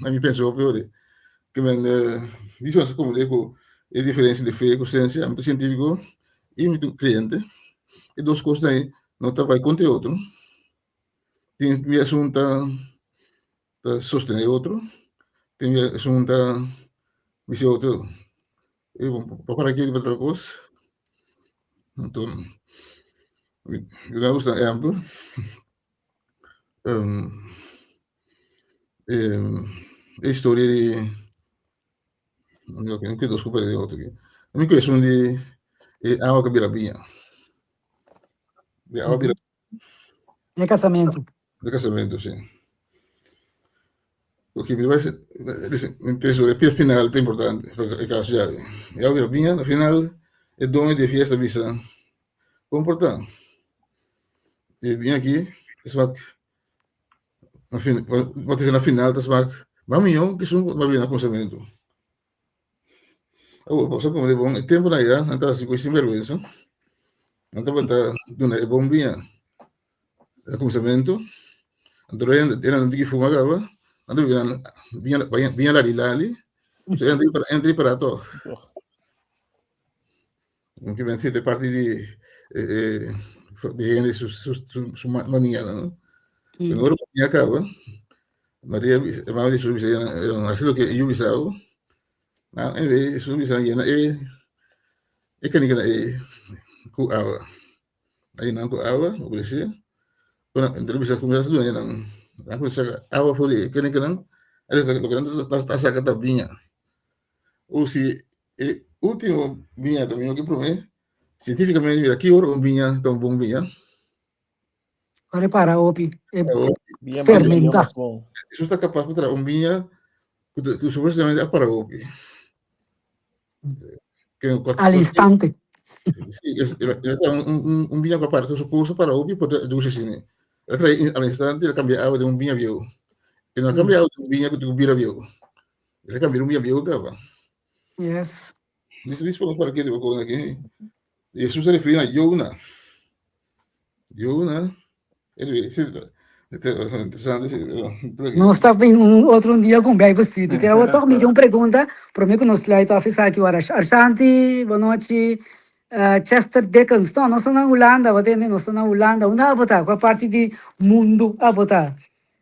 ami pensa hopi ora ke men di su komprendé ku e diferensia di fe ku siensia, ami ta sientífiko i mi ta un kreyente. E dos kosnan ei no ta bai kontra e otro. Tin mi esun ta ta sostené otro, tin mi esun ta bisa otro e bo para ke riba tal kos. Anto mi ta gusta ehèmpel e historia di. Ok, mi kue dos ku perde otro aki. Mi kue esun di e awa ku bira biña. Di awa bira De casamentu. De casamentu, si. Ok, mi bai listen, mi te sobre pia final ta importante pa e caso yabi. E awa bira biña, na final e doño di e fiesta bisa, Kon por ta? E biña aki ta smak na fin, bo ta na final ta smak mas mihó ku esun ku bo a bira na kuminsamentu. Awor, bo sa komo di bon, e tempunan ayá nan ta hasi kos sin bèrgwensa. Nan tabata duna e bon biña na kuminsamentu, anto e nan tin ki fuma kaba, nan ta bibi nan biña biña lali lali, so e nan ta para tòg. Aunke men siente parti di di hende su su su manianan no. Pero ora ku mi a kaba, Maria bisa, e mama di Jesus bisa yena, hasi loke e yu bisa bo. Nan anyway, Jesus bisa yena e e kanikanan ei ku awa. A yena nan ku awa, obedesé. Ora nan bisa kuminsá duna nan, nan kuminsá saka awa for di e kanikanan, loke nan ta saka ta biña. O si e último biña ta mihó ku e promé, sientífikamente mira ki ora un biña ta un bon biña. Ora e para hopi, e fermentá. Hesus ta kapas pa traha un biña ku supuestamente a para hopi. Al instante. Sí, el a traha un biña ku a para, supuesto para hopi, por ta dulce asina. El a traha al instante, el a kambia awa den un biña bieu. El no a kambia awa den un biña ku tin ku bira bieu. El a kambia un biña bieu kaba. Yes. Dice, dice por aquí, por aquí. Jesús se refiere a Jona. Jona. Anyway, sí, interesante, sí, pero, Nos ta bin un otro un dia con Bijbel study. Pero awor toch mi tin un pregunta, prome cu nos sluit af esaki ora. Arshanti, bon nochi. Chester Dickens, no, nos ta na Hulanda, bo tende, nos ta na Hulanda. Unda abo ta? Cua parti di mundo abo ta?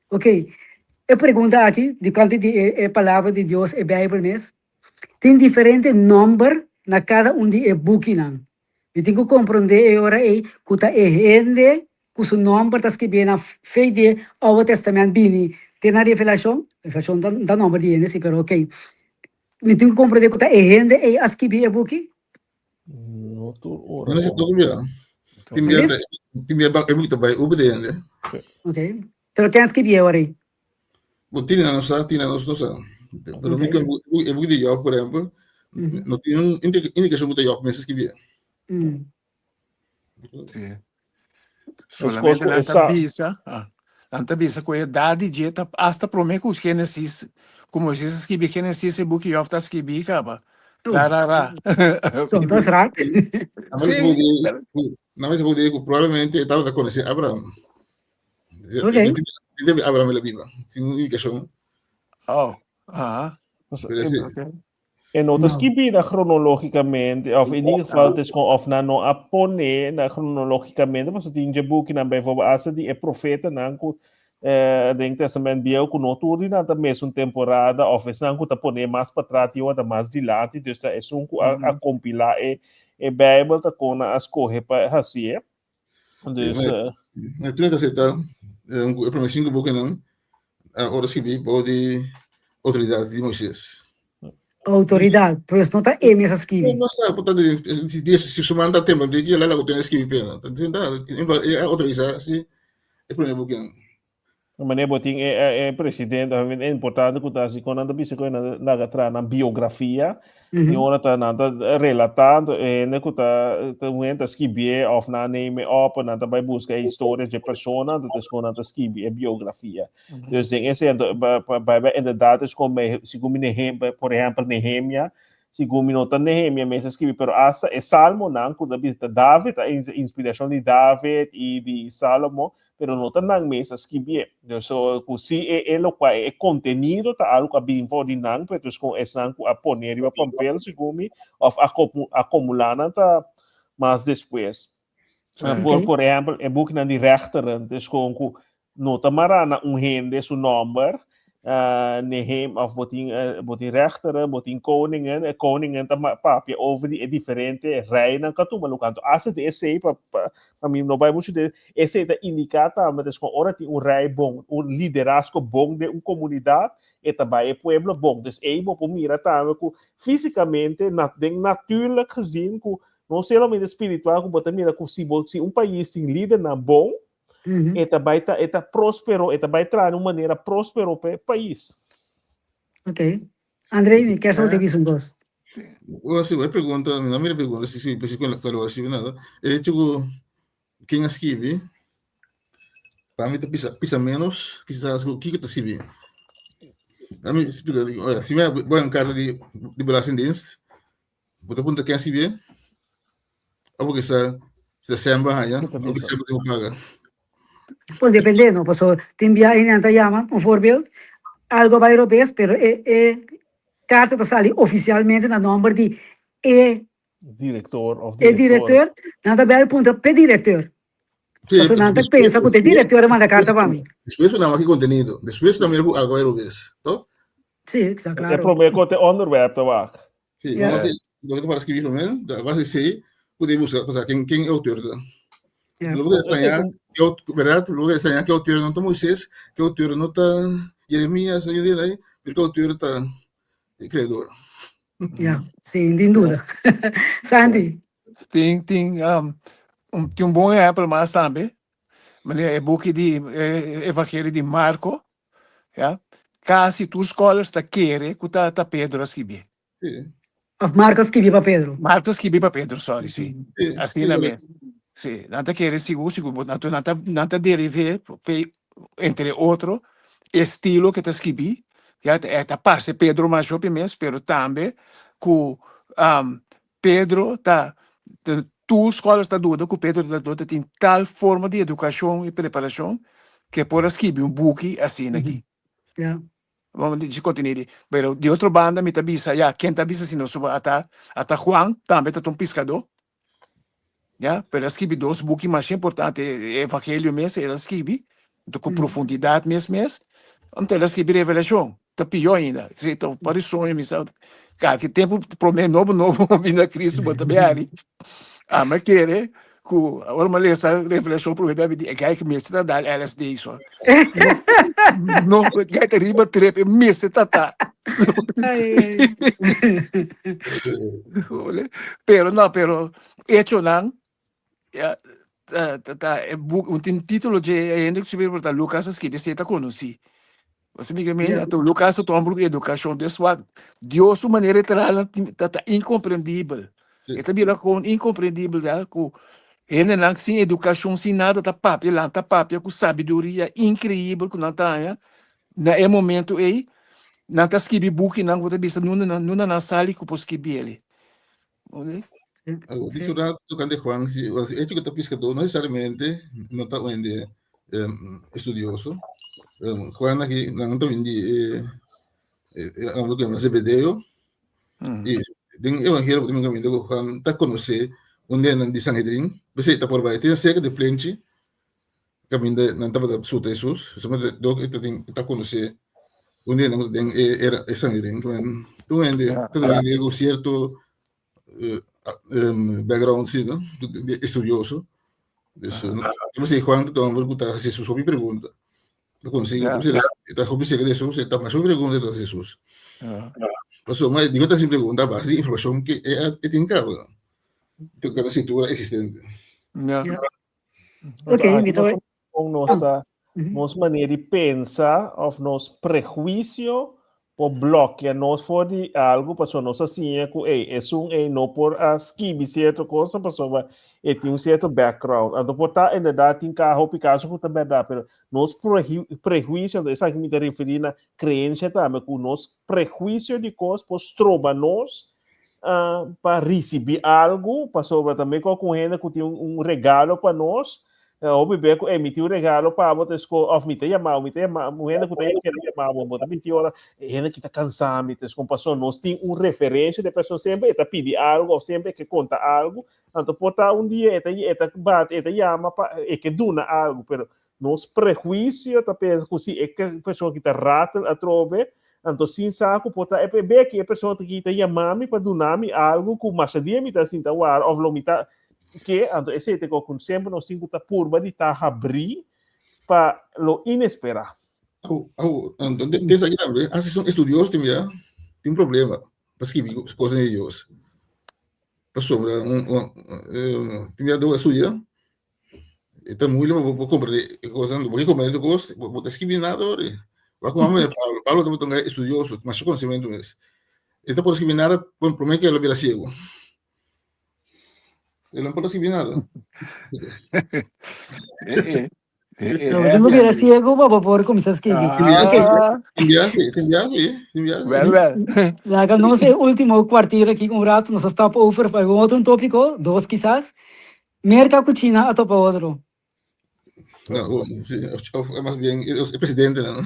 Ok, e pregunta aki di kante di e Palabra di Dios, e Bijbel mes, tin diferente nomber na kada un di e bukinan. Mi tin ku komprondé e ora ei ku ta e hende ku su nomber ta skibí na fe di e Oude Testament bini te na Revelashon. Revelashon ta ta nomber di hende si, pero ok. Mi tin ku komprondé ku ta e hende ei a skibí e buki? No tur ora. No sé, tur bia. Tin bia ta, tin bia e buki ta bai over di hende. Ok. Pero ken skibi e ora ei? Bo tin nan no sa, tin nan nos no sa. Pero mi con e buki di Job, por ehempel, no tin un indicacion cu ta Job mes a skibi. Sí. Solamente nan ta bisa, ah, nan ta bisa ku e edad di dje ta hasta prome ku Genesis, ku Moises a skibi Genesis e buki Job ta skibi kaba. Ra ra ra. So, dat is raar. Sí. Nan mester por di ku probablemente e tabata konosé Abraham. Ok. Debe Abraham la Biblia. Sin un indicacion. Oh, ah. E no ta skibi na cronologicamente, of in ieder geval het is gewoon of nan no a pone na cronologicamente, pasobra tin dje bukinan bijvoorbeeld hasta di e profetanan ku eh, den Testament Bieu ku no tur di nan ta mesun temporada of esnan ku ta pone mas patras tin ora mas dilanti, dus ta esun ku a, a compila e, e Bijbel ta kon nan a skohe pa hasié. Sí, Dus, maar, eh, maar toen ik acepta, e prome cinco boeken ora escribí bou di autoridad di Moisés. Autoridad, pues no ta e mes a skibi. No sa, por tanto, si Dios, si su manda tema, de que la tiene escribí pena. Entonces, e autoriza, sí, e prome boeken. Meneer bo tin e, e, e presidente, e importante ku ta hasi kon nan ta bisa ku nan laga traha nan biografia, mm -hmm. ora ta nan ta relatando e hende ku ta ta un hende ta skibié of nan neem op, nan ta bai buska e historia dje persona, entonces kon nan ta skibi e biografia. Mm -hmm. Dus den ese bai bai inderdaad is kon bij segun mi Nehem, por ehempel Nehemia, segun mi no ta Nehemia mes a skibi, pero hasta e salmonan ku ta bisa ta David, ta inspirashon di David i di Salomo, pero no ta nan mes a skibié. Dus so ku si e e lokua e kontenido ta algu ku a bin for di nan, pero dus kon esnan ku a pone riba papel segun mi òf a akomulá nan ta mas despues. Por por ehèmpel e bukinan di rèchteren, dus kon ku no ta mará na un hende su nòmber, Nehem òf bo tin bo tin rèchteren, bo tin koningen, e koningen ta papia over di e diferente reinan ku a tuma lugá. Anto hasta di esei pa pa mi no bai muchu den esei ta indiká tambe des kon ora tin un rei bon, un liderazgo bon den un komunidat. E ta bai e pueblo bon. Dus ei bo por mira tambe ku físikamente, na, den natuurlijk gezien, ku no solamente spiritual, ku bo ta mira ku si bo, si un pais tin lidernan bon, e ta bai ta, e ta próspero, e ta bai traha na un manera próspero pa e pais. Ok. André, mi kier sa bo te bisa un kos. Bueno, si, e pregunta, mi no mira pregunta, si, si, si, con la si, nada. E hecho ku ken a skibi, pa mi ta pisa, pisa menos, kisas ku kiko ta skibi. Pa mi explica, oya, si mi a un karta di, di Belastingdienst, bo ta puntra ken a skibi? Abo ke sa December haña, abo December tin ku paga. Por depende no, paso tin bia hende ta yama, un voorbeeld, algo a bai robes, pero e e karta ta sali ofisialmente na nomber di e Director of e directora. directeur, nan ta bel puntra p'e directeur. Paso nan ta pensa ku t'e directeur a manda karta pa mi. Despues ku nan wak e kontenido, despues ku nan mira ku algo a bai robes, to? Sí, sa E klaro. promé ku te onderwerp ta wak. Sí, Ja. yeah. Lo que para escribir primero, a base de sei, puede buscar, o sea, quién, quién autor da. Ja. Lo que extrañar, ¿verdad? Lo que extrañar que autor no está Moisés, que autor no está Jeremías, yo diría ahí, pero que autor está el creador. Ja, sin duda. Sandy. Tin, tin, um, un, tin un bon ehempel mas tambe. Manera e buki di e Evangelio di Marco, ya. Casi tur scholars ta kere cu ta ta Pedro a skibi. Sí. Of Marco a skibi pa Pedro. Marco a skibi pa Pedro, sorry, sí. Sí, Asina sí, mes. Sí, nan ta kere sigur, sigur, bo- nan ta, nan ta, nan ta deriv'é pe, entre otro, estilo ke ta skibi, ya, ta, e ta parse Pedro mas hopi mes, pero tambe ku um, Pedro ta, ta tur scholars ta duda ku Pedro ta, ta tin tal forma di edukashon i preparashon ke por a skibi un buki asina aki. Ja. Bon, di si continui di. Pero di otro banda mi ta bisa, ya, ken ta bisa si no suba ata, ata Juan tambe ta un piscadó. Ya, pero a skibi dos buki masha importante, e evangelio mes el a skibi, ku profundidad mes mes, anto el a skibi Revelacion. Ta pió ainda. Si ta pari soño mi sa, kalke tempu promé nobo nobo bini na Cristo bo ta be ari. Ami a kere ku ora mi a lesa Revelashon promé bia mi di e guy ki mester ta dal LSD so. No, e guy ta riba trip e mester ta ta. Pero no, pero echonan ya ta ta ta e boek un tin título dje e hende ku skibi por ta Lucas a skibi esei ta konosí. Bo mi ke meen? Ja. Anto Lucas ta tuma un edukashon dus wak Dios su manera di traha nan tin ta ta inkomprendibel. Sí. E ta bira kon inkomprendibel ya ku hendenan sin edukashon sin nada ta papia lan ta papia ku sabiduria inkreibel ku nan ta haña na e momento ei nan ta skibi bukinan ku ta bisa nunda nan nunda nan sali ku por skibi eli. Algo di su rato tocante Juan, si, o sea, hecho que ta pescador, no necesariamente no ta un hende um, estudioso. Um, Juan aquí, nan ta bindi eh, eh, eh, lo que llama Zebedeo, Mm. y den evangelio por caminda ku Juan ta conoce un día nan di Sanhedrin, p'esei ta por bai, tin cerca de plenchi, caminda nan tabata suta Jesus, solamente dok e ta tin ta conoce un día nan den e era e Sanhedrin, un hende ta hende ku cierto eh, um, background sí, no? De, estudioso. Dus, uh, no sei Juan ta hombre ku ta hasi Jesus hopi pregunta. Ta consigue, Ja. ta hopi cerca de Jesus, ta mas hopi pregunta ta Jesus. Ja. Paso, ma digo ta hasi pregunta a base di informacion ke e e tin caba. Te cada escritura existente. Ja. Ja. Anto Ok, mi aki ta nos bai. kon nos Ah. ta Mhm. nos manera di pensa of nos prehuisio por blòkia nos for di algu pasobra nos a siña ku ey esun ey no por a skibi sierto kosnan pasobra e tin un sierto background. Anto por ta en bèrdat tin ka hopi kaso ku ta bèrdat pero nos prehuisio anto esaki mi ta referí na kreensia tambe ku nos prehuisio di kos por stroba nos pa risibí algu, pasobra tambe ku algun hende ku tin un regalo pa nos, hopi be ku, ey, mi tin un regalo pa bo, ta esko, òf mi ta yama bo, mi ta yama, un hende ku ta kere yama bo, bo ta binti ora, e hende aki ta kansa mi, ta esko, pasobra nos tin un referensha di e persona, semper e ta pidi algu òf semper e ke konta algu, anto por ta un dia e ta e ta bati, e ta yama pa e ke duna algu, pero Nos prehuisio ta pensa ku si e persona ki ta ratel atrobe, anto sin sa ku por ta e beki e persona ki ta yama mi pa duna mi algu ku masha dia mi ta sinta wara òf lo mi ta ke, anto esei ta ku semper nos tin ku ta purba di ta habrí pa lo inesperá. Au, au, anto den esaki tambe, asi son estudioso tin mira, tin problema pa skibi kosnan di Dios. Pasobra un tin mira dor a studia, e ta moeilijk pa bo komprende e kosnan, bo ke komprende tur kos, bo ta skibi nada ori. Wak un hòmber Pablo, Pablo tabata un estudioso, masha konosementu mes. E ta por skibi nada promé ke el a bira siegu. El no por skibi nada. No, bo tin ku bira siegu pa bo por kuminsá skibi. Ok. Wel, wel. Laga nos e último kwartier aki un ratu nos a stap over pa algun otro tópiko, dos kisas. Merka ku China a topa otro. No, sí, of mas bien e presidentenan.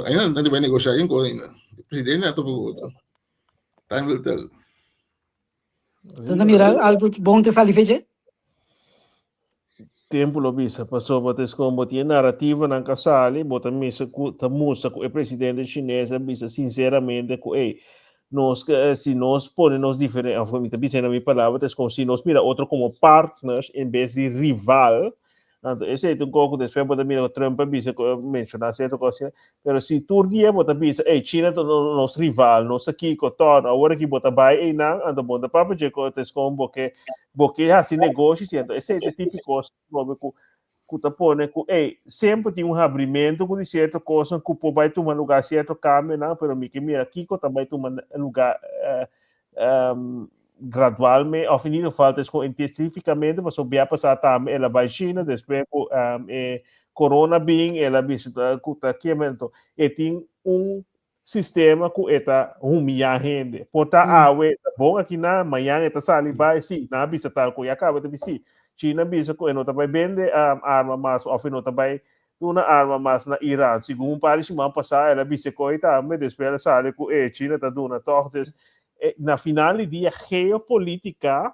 Ainda nan ta bai negoshá yen kos ainda. E presidente a topa ku otro. Time will tell. Bo ta mira algu bon ta sali fecha? Tempu lo bisa, pasobra ta eskom bo tin e narativanan ka sali, bo ta misa ku ta mustra ku e presidente chines a bisa sinseramente ku ey, nos si nos pone nos diferen of mi ta bisa na mi palabra ta eskom si nos mira otro komo partners en bes di rival, Anto esei ta un kos ku despues bo ta mira ku Trump a bisa ku a menshoná sierto kos asina. Pero si tur dia bo ta bisa, ey, China ta nos rival, nos ta kiko, tòg, awor aki bo ta bai einan, anto bo no ta papia dje ku ta eskon bo ke bo ke hasi negoshi si. Anto esei ta e tipo kos atrobe ku ku ta pone ku, ey, semper tin un habrimentu ku di sierto kosnan ku por bai tuma lugá sierto kambionan, pero mi ke mira kiko ta bai tuma lugá gradualmente, of in ieder geval het is gewoon intensificamente, pasobra bia pasá tambe el a bai China, despues ku e corona bin, el a bisita ku ta kiemento. E tin un sistema ku e ta humiyá hende. Por ta awe ta bon akinan, mañan e ta sali bai, si, nan a bisa tal ku ya kaba ta bisa si. China a bisa ku e no ta bai bende arma mas of e no ta bai Duna arma mas na Iran. Segun un par di siman pasá el a bisa koe tambe, despues el a sali ku e China ta duna tòg. Dus na final di dia geopolítika,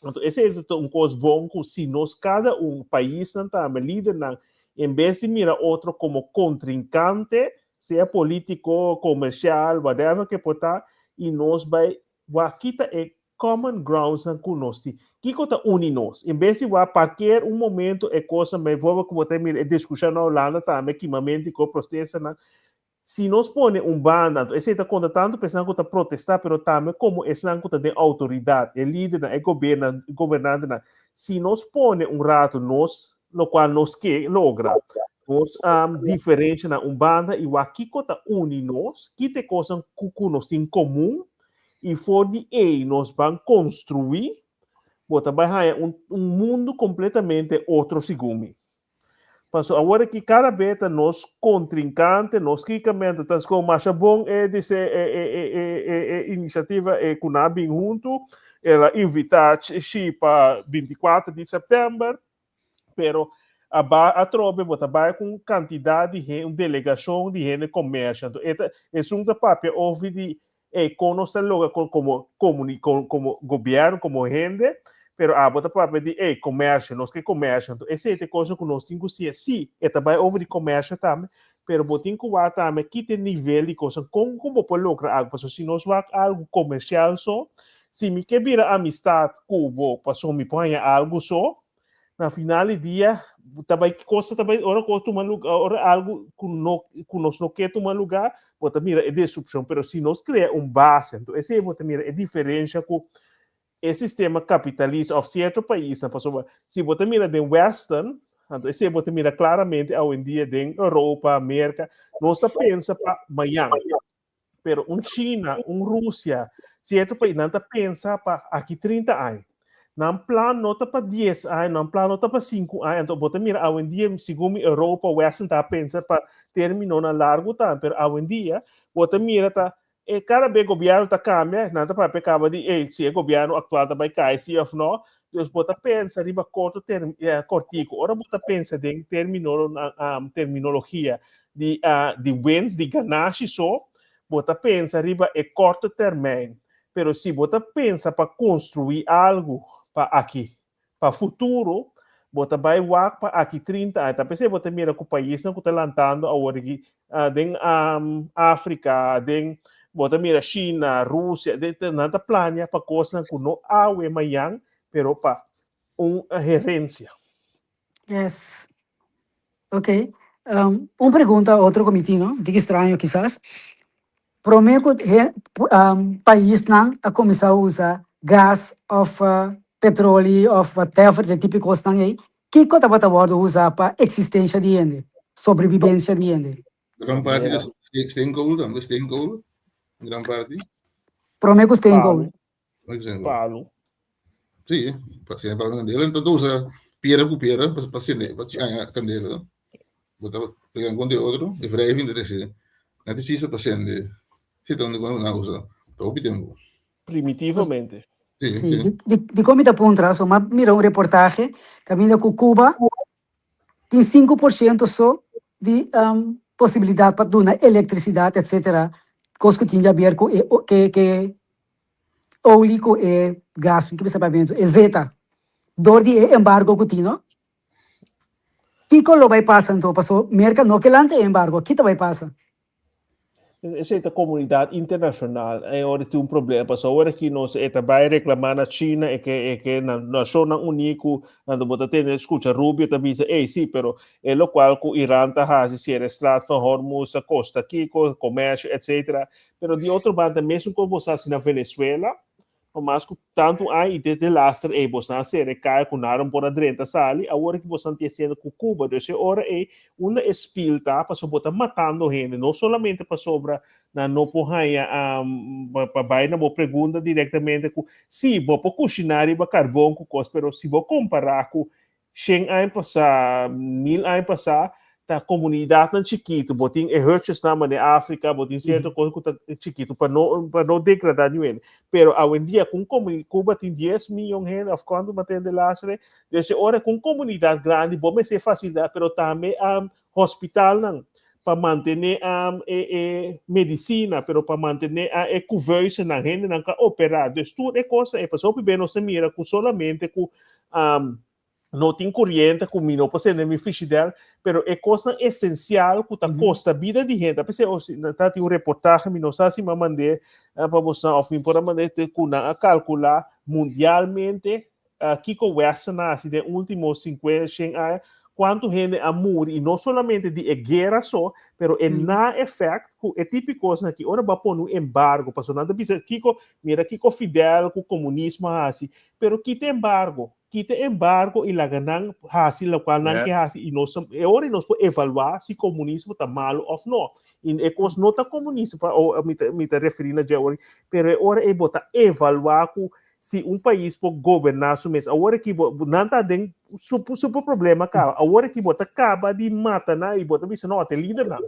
anto esei ta un kos bon ku si nos kada un, paisnan tambe, lidernan, en bes di mira otro komo kontrinkante, sea polítiko, komersial, whatever ke por ta, i nos bai wak ki ta e common groundsnan ku nos tin. Kiko ta uni nos? En bes di wak parkeer un momento e kosnan, bijvoorbeeld ku bo ta mira e diskushon na Hulanda tambe, kimamento di kos, protestanan, si nos pone un banda, anto esei ta konta tantu pa esnan ku ta protestá, pero tambe komo esnan ku ta den outoridat, e lidernan, e gobernan, gobernantenan, si nos pone un ratu nos lokual nos ke logra, nos diferenshanan un banda i wak kiko ta uni nos, ki ta e kosnan ku ku nos tin komun, I for di ei nos ban konstruí, bo ta bai haña un un mundu kompletamente otro segun mi. Paso awor aki kada be ta nos kontrinkante, nos kikamentu ta sko masha bon e dise e e e e e e inisiativa e ku nan a bin huntu, el a invitá Xi pa 24 di sèptèmber, Pero a ba atrobe bo ta bai ku un kantidat di hende, un delegashon di hende komersio. Anto e ta esun ta papia ofi di ey kon nos ta logra komo komuni komo gobièrnu, komo hende, pero abo ta papia di ey komersio, nos ke komersio. Anto esei ta e kosa ku nos tin ku siña. Sí, e ta bai over di komersio tambe, pero bo tin ku wak tambe ki ta e nivel di kosa, kon ku bo por logra algu. Pasobra si nos wak algu komersial so, si mi ke bira amistat ku bo pasobra mi por haña algu so, na final di dia ta bai cosa ta bai ora cos tuma lugar ora algo cu no cu nos no ke tuma lugar bo ta mira e destruccion pero si nos crea un base entonces esey bo ta mira e diferencia cu e sistema capitalista of cierto paisnan pasobra si bo ta mira den western anto esey bo ta mira claramente awendia den Europa Merca nos ta pensa pa mañan. Pero un China, un Rusia, cierto país, nan ta pensa pa aki 30 aña. Nan plan no ta pa 10 aña, nan plan no ta pa 5 aña. Anto bo ta mira awendia, segun mi Europa, Westen ta pensa pa terminonan largo tambe, pero awendia bo ta mira ta e cada bes gobierno ta cambia, nan ta papia caba di ey si e gobierno actual ta bay cay si of no. Dus bo ta pensa riba corto term, eh, cortico. Ora bo ta pensa den termino, um, terminologia di di winst, di ganashi so, bo ta pensa riba e korte termijn. Pero si bo ta pensa pa konstruí algu pa aki, pa futuro, bo ta bai wak pa aki 30 aña. Ta p'esei bo ta mira ku paisnan ku ta lantando awor aki den Afrika, den bo ta mira China, Rusia, nan ta plania pa kosnan ku no awe mañan, pero pa un herensia. Yes. Ok. Un pregunta otro ku mi tin no, un tiki straño kisas. Promé ku paisnan a kuminsá usa gas òf petroli òf whatever dje tipo kosnan ei, kiko tabata wòrdu usá pa eksistensha di hende, sobrebibensia di hende? Gran parti ta steenkool tambe, steenkool, gran parti. Promé ku steenkool. Palu. Sí, pa sende palu kandela, enton ta usa piedra ku piedra pa sende, pa haña kandela. Bo ta pega un kontra e otro, e wrijving ta trese. Nan ta chispa pa sende. Sí, ta un di ku nan usa pa hopi tempu. Primitivamente. Sí, Sí, sí. di, di, dikon mi ta puntra? So, m'a mira un reportahe kaminda ku Cuba tin 5% so di posibilidat pa duna elektrisidat etsetera, kos ku tin di haber ku e ke ke olie ku e gas, mi ke bisa papiamentu, e zeta, dor di e embargo ku tin no. Kiko lo bai pasa anto? Paso Merka no ke lanta e embargo, ki ta bai pasa? Esei ta komunidat internashonal e ora tin un problema pasobra awor aki nos e ta bai reklamá na China e ke e ke na Nashonnan Uní ku anto bo ta tende skucha Rubio ta bisa ey si pero e lokual ku Iran ta hasi sera e Straat van Hormuz ta kosta kiko komersio etsetera pero di otro banda mesun kos bo sa hasi na Venezuela Pa mas ku tantu aña i desde laster ei bosan a sera e kaya ku nada por a drenta sali, awor aki bosan tin hasiendo ku Cuba. Dus e ora ei unda e spil ta pasobra bo ta matando hende, no solamente pasobra nan no por haña pa bai na bo pregunta direktamente ku si bo por kushiná riba karbon ku kos, pero si bo kompará ku Shen aña pasá, mil aña pasá, ta komunidatnan chikitu. Bo tin e hutjesnan manera Afrika, bo tin sierto kos ku ta chikitu pa no pa no degradá niun hende. Pero awendia ku un komuni Cuba tin dies miyon hende òf kuantu mi a tende laatste, dus e ora ku un komunidat grandi bo mester fasilitá pero tambe hospitalnan pa mantené e e medisina, pero pa mantené e kuveusenan, hendenan ku a operá. Dus tur e kosnan ei pasobra hopi bes nos ta mira ku solamente ku no tin koriente ku mi no por sende mi frishider, pero e kosnan esensial ku ta kosta bida di hende. P'esei ta tin un reportahe, mi no sa si mi a mand'é pa boso òf mi por a mand'é, ku nan a kalkulá mundialmente kiko Western a hasi den último sinkuenta, shen aña, kuantu hende a muri, i no solamente di e guera so, pero e na efèkt ku e tipo di kosnan aki, ora bo a pone un embargo, pasobra nan ta bisa kiko, mira kiko Fidel ku komunismo a hasi, pero kita embargo, kita embargo i laga nan hasi lokual nan ke hasi, i nos e ora nos por evaluá si komunismo ta malu òf no. I e kos no ta komunismo, pa mi ta mi ta referí na dje awor, pero e ora ei bo ta evaluá ku si un pais por goberná su mes. Awor aki bo nan ta den super super problema kaba. Awor aki bo ta kaba di mata nan i bo ta bisa no, ta e lidernan.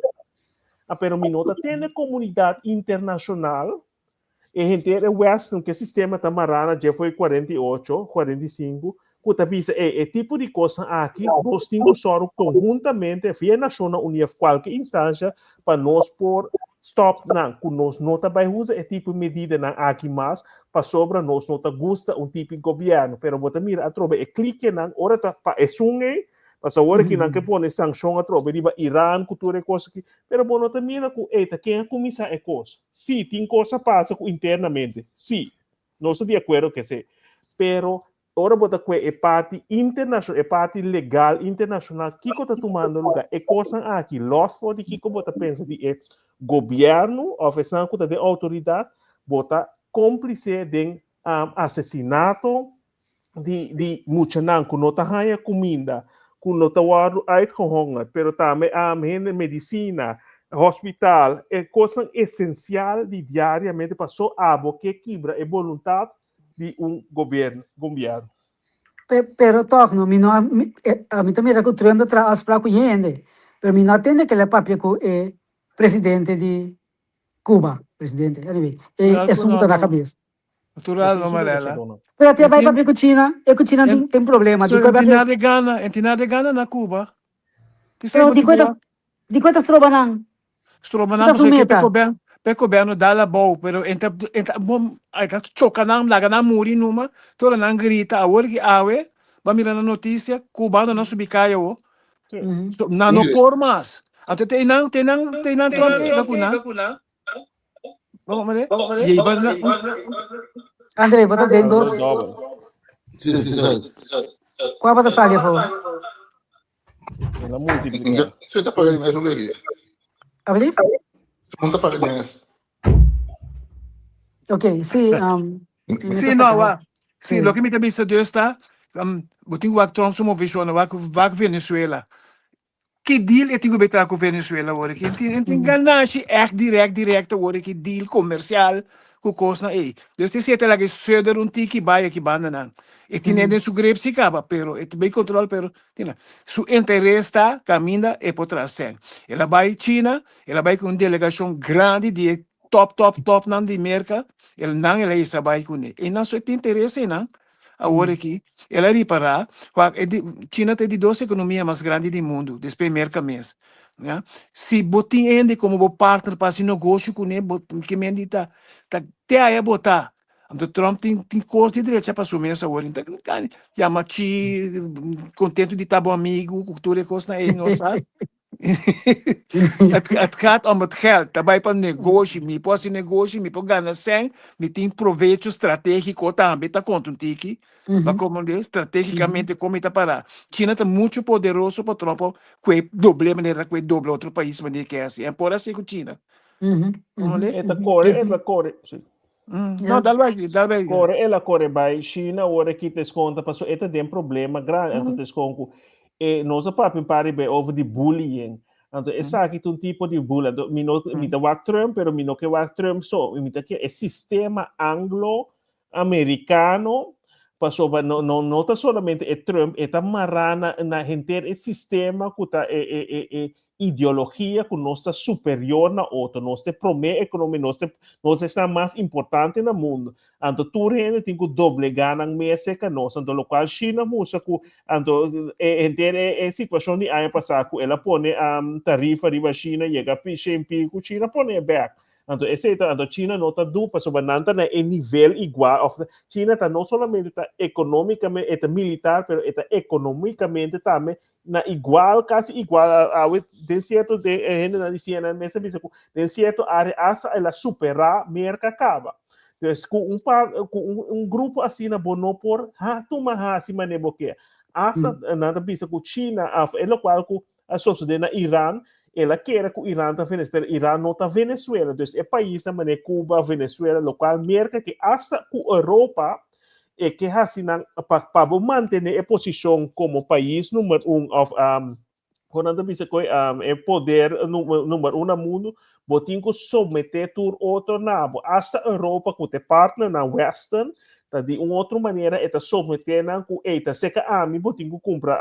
Ah, pero mi no ta tende komunidat internashonal e henter e western ke sistema ta mará na dje foi 48, 45, ku ta bisa e e tipo di kosnan aki nos tin ku sòru konhuntamente via Nashonnan Uní òf kualke instansha pa nos por stòp nan ku nos no ta bai usa e tipo di medidanan aki mas pasobra nos no ta gusta un tipo di gobièrnu. Pero bo ta mira atrobe e klikenan ora ta pa esun ei pasobra awor aki nan ke pone sankshon atrobe riba Iran ku tur e kos aki pero bo no ta mira ku ei ta ken a kuminsá e kos. Sí tin kos a pasa ku internamente sí nos ta di akuerdo ku esei pero Ora bo ta kue e parti internashonal, e parti legal internashonal, kiko ta tumando lugá? E kosnan aki, lòs for di kiko bo ta pensa di e gobièrnu òf esnan ku ta den outoridat, bo ta kómplise den asesinato di di muchanan ku no ta haña kuminda, ku no ta wòrdu uitgehongerd, pero tambe hende medisina, hospital, e kosnan esensial di diariamente paso abo ke kibra e boluntat di un gobierno. Pe, pero toch no, mi no a, mi, e, ami ta mira ku Trump ta traha afspraak ku hende, pero mi no a tende kila papia ku e presidente di Cuba, presidente, anyway, e Natural ku esun ku no, ta na no. kabes. Natural no, Marela. Pero te En bai tin, papia ku China, e ku China en, tin, tin problema, so dikon en tin papia, nada de gana, en tin nada de gana na Cuba. Tisei pero bo tin dikon ta, bo. dikon ta stroba nan? Stroba Ki nan ta su pasobra ke pe meta? gobièrnu pe gobièrnu dal abou pero e ta e ta bom e ta choka nan laga nan muri numa te ora nan grita awor ki awe bo a mira na notisia cubano nan subi kaya awo so nan no por mas anto te einan te einan te einan Trump ke yega ku nan bo komprende yei ba nan André, bo ta den dos. Sí, sí, sí. Kua bo ta sali afó? El a multipliká. Su ta paga di mes un legi. Alblief? Su ta paga di mes. Ok, sí. Sí, no, wa. Sí, loke mi ta bisa dus ta, bo tin ku wak Trump su movishon, wak wak Venezuela. Ki deal e tin ku betra ku Venezuela awor aki? En tin ganashi ègt dirèkt dirèkt awor aki, deal komersial ku kosnan ei. Dus te seta laga e söder un tiki bai aki bandanan. E tine den su grip si kaba, pero e ta bay kontrol pero tina. Su interes ta kaminda e por traha sèn. El a bai China, el a bai ku un delegashon grandi di e top top topnan di Merka, el nan el a hisa bai kuné. Einan so e tin interes einan. Awor aki el a ripará wak e di China ta e di dos ekonomia mas grandi di mundu despues Merka mes. Ya. Si bo tin hende komo bo partner pa hasi negoshi kuné bo ke men di ta ta te aya bo ta. Anto Trump tin tin kos di drecha pa su mes awor. Ta yama Xi kontentu di ta bo amigu ku tur e kosnan ei nos sa. Het, het gaat om het geld. Ta bai pa negoshi. Mi por hasi negoshi, mi por gana sèn, mi tin provecho stratégiko tambe, ta konta un tiki. Pa komprendé stratégikamente kon mi ta pará. China ta muchu poderoso pa Trump por kue dobl'é manera ta kue dobla otro pais manera ke hasi. En por hasi ku China. Komprendé? E ta kore, e ta kore. Sí. No, dal bai, dal bai. Kore, el a kore bai China ora ki ta eskonta paso e ta den problema grandi. Anto ta eskon ku e nos a papia un par di be over di bullying. Anto esaki ta un tipo di bullying. Anto mi no mi ta wak Trump pero mi no ke wak Trump so. Mi ta ke e sistema anglo americano pasobra no no no ta solamente e Trump e ta mará na na henter e sistema ku ta e e e e ideologia ku nos ta superior na otro, nos ta e promé ekonomia, nos ta nos esnan mas importante na mundo. Anto tur hende tin ku doblegá nan mes serka nos. Anto lokual China mustra ku anto e henter e e situashon di aña pasá ku el a pone tarifa riba China yega shen piku, China pone e bèk. Anto esei ta, anto China no ta du pasobra nan ta na e nivel igual of China ta no solamente ta economicamente, e ta militar, pero e ta economicamente tambe na igual, casi igual awe den cierto den e hendenan di CNN mes a bisa cu den cierto area hasta el a supera Merca caba. Dus cu un par, cu un, un grupo asina bo no por ha tuma haci mane bo ke. Hasta nan ta bisa cu China of e locual cu a sosode na Iran, el a kere ku Iran ta Venezuela, pero Iran no ta Venezuela. Dus e paisnan manera Cuba, Venezuela, lokual Merka ke asta ku Europa e ke hasi nan pa pa bo mantene e posishon komo pais number un òf kon nan ta bisa koe e poder number un na mundu, bo tin ku someté tur otro na bo. Asta Europa ku ta e partnernan western Ta di un otro manera e ta someté nan ku, ey, ta seka ami bo tin ku kumpra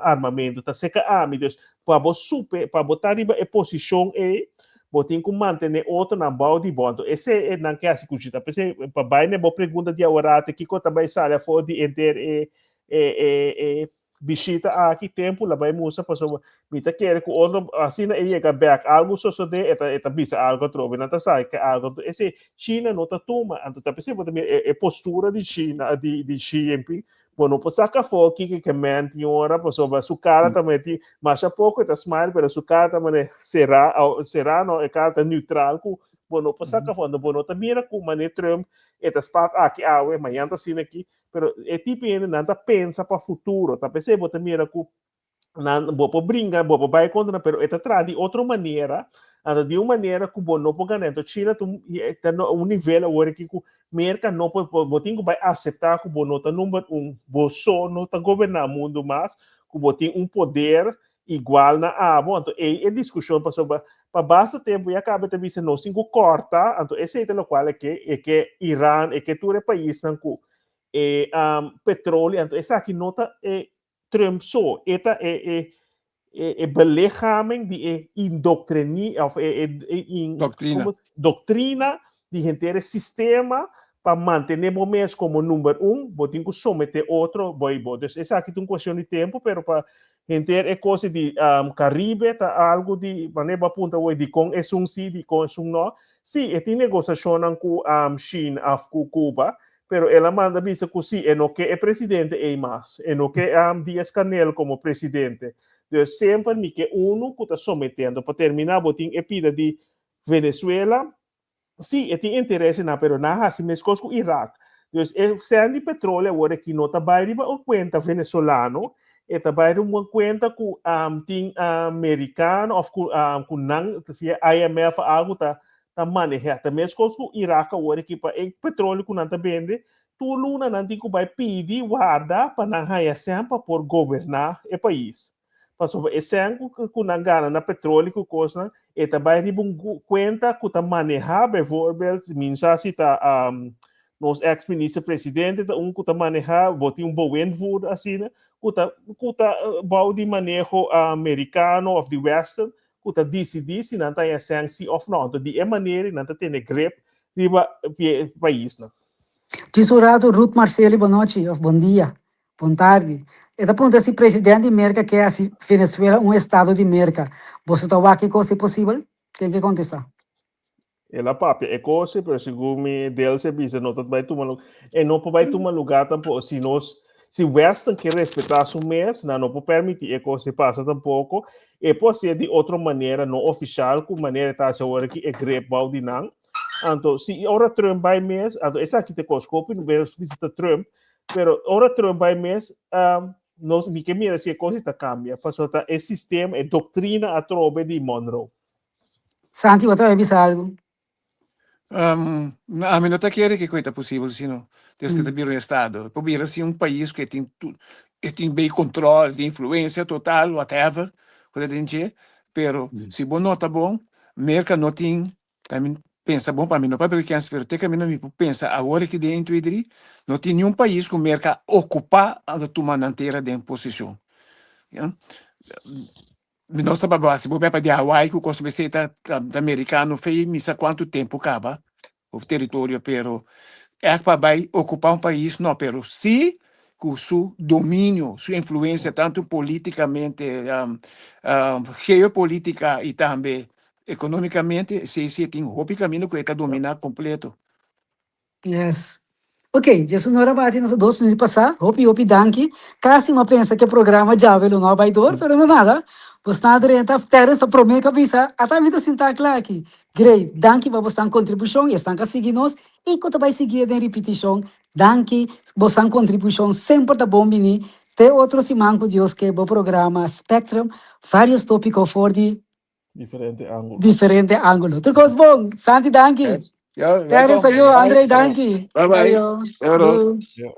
armamento, ta seka ami. Dus, pa bo supe, pa bo ta riba e posishon ey, bo tin ku mantené otronan bou di bo. Anto esei e nan ke hasi ku Chita. P'esei, pa bai na bo pregunta di aworate, kiko ta bai sali afó di henter e e e bishita aki tempu la bai mustra pasobra mi ta kere ku otro asina e yega bek algu sosode e ta e ta bisa algu atrobe nan ta sa ke algu anto esei China no ta tuma anto ta p'esei bo ta mira e e postura di China di di Xi Jinping bo no por saka afó kiko ke man tin ora pasobra su kara ta meti masha poko e ta smile pero su kara ta mane será será no e kara ta neutral ku bo no por saka afó anto bo no ta mira ku mane Trump e ta spat aki awe mañan ta asina aki Pero e tipo hende nan ta pensa pa futuro. Ta p'esei bo ta mira ku nan bo por bringa, bo por bai kontra nan, pero e ta traha di otro manera. Anto di un manera ku bo no por gana. Anto China ta un ta na un nivel awor aki ku Merka no por, bo tin ku bai aseptá ku bo no ta number un, bo so no ta goberná mundu mas, ku bo tin un poder igual na abo, anto ei e diskushon pasobra pa basta tempu ya kaba ta bisa nos tin ku kòrta, anto esei ta lokual e ke e ke Iran, e ke tur e paisnan ku e petroli, anto esaki no ta e Trump so, e ta e e e belichaming di e indoctreni of e e in Doktrina. Doktrina di henter e sistema pa mantené bo mes komo number un, bo tin ku someté otro bo i bo. Dus esaki ta un kuestion di tempu, pero pa henter e kos di Caribe ta algu di, manera bo a puntra awor, dikon esun si, dikon esun no. Sí, e tin negosiashonnan ku China òf ku Cuba, pero el a manda bisa ku sí, e no ke e presidente ei mas, e no ke Díaz-Canel komo presidente. Dus semper mi ke unu ku ta someté. Anto pa terminá bo tin e pida di Venezuela, Sí, e tin interes nan, pero nan a hasi meskos ku Irak. Dus e sèn di petroleo awor aki no ta bai riba un kuenta venezolano, E ta bai riba un kuenta ku tin merikano òf ku ku nan via IMF òf algu ta ta manehá. Ta meskos ku Irak awor aki pa e petróleo ku nan ta bende, tur luna nan tin ku bai pidi warda pa nan haña sèn pa por goberná e pais. Pasobra e sèn ku ku nan gana na petróleo ku kosnan, e ta bai riba un kuenta ku ta manehá bijvoorbeeld, mi no sa si ta Nos ex minister presidente ta un ku ta maneha, bo tin un bewindvoerder asina, ku ta ku ta bou di maneho merikano of di western, ku ta disidí si nan ta haña sèn si of no. Anto di e manera nan ta tene grip riba e paisnan. Djis un ratu Ruth Marceli bonochi of bon dia, bon tardi. E ta puntra si president di Merka ke hasi Venezuela un estado di Merka. Boso ta wak e kos ei posibel? Ken ke kontestá? El a papia e cose, pero segun mi Delcy a bisa no ta bai tuma lugar. E no por bai tuma lugar tampoco. Si nos, si Western ke respetá su mes, nan no por permití e cose pasa tampoco. E por ser di otro manera, no oficial, ku manera e ta hasi awor aki e grip bou di nan. Anto, si ora Trump bai mes, anto esaki ta e cos, hopi no bes visita Trump, pero ora Trump bai mes, um, nos, mi ke mira si e cos ta cambia, pasobra ta e sistema, e doctrina atrobe di Monroe. Santi, bo ta bai bisa algu? Um, ami no ta kere ke koi ta posibel sino des ke ta bira un estado. Por bira si un pais ku e tin tu e tin bei control, tin influencia total, whatever, ku ta den dje, pero si bo nota bon, Merka no tin, ta mi pensa bon pa mi no papia ku kens, pero te kaminda mi por pensa awor aki den un, twee, drie, no tin niun pais ku Merka a okupa anto tuma nan tera den poseshon. Ya. Mi nos ta papia si bo papia di Hawaii ku kos mester ta ta merikano fei mi sa kuantu tempu kaba of teritorio pero ègt pa bai okupa un pais no pero si ku su dominio su influensia tantu politikamente geopolitika i tambe ekonomikamente esei si e tin hopi kaminda ku e ta domina kompleto. Yes. Ok, djes un ora bati nos a dos minuut pasá. Hopi hopi danki. Kasi m'a pensa ke programa djawe lo no a bai dor, pero no nada. Bosnan a drenta, Terrence ta promé ku a bisa, ata mi ta sintá kla aki. Great, danki pa bosnan kontribushon i esnan ku a sigui nos i ku ta bai sigui e den ripitishon. Danki, bosnan kontribushon semper ta bon bini. Te otro siman ku Dios ke bo programa Spectrum, varios tópiko for di Diferente ángulo. Diferente ángulo. Tur kos bon. Santi, danki. Ja, Terrence, welkom. ayo. André, danki. Bye bye. Ayo. Euro. Doei. Ja.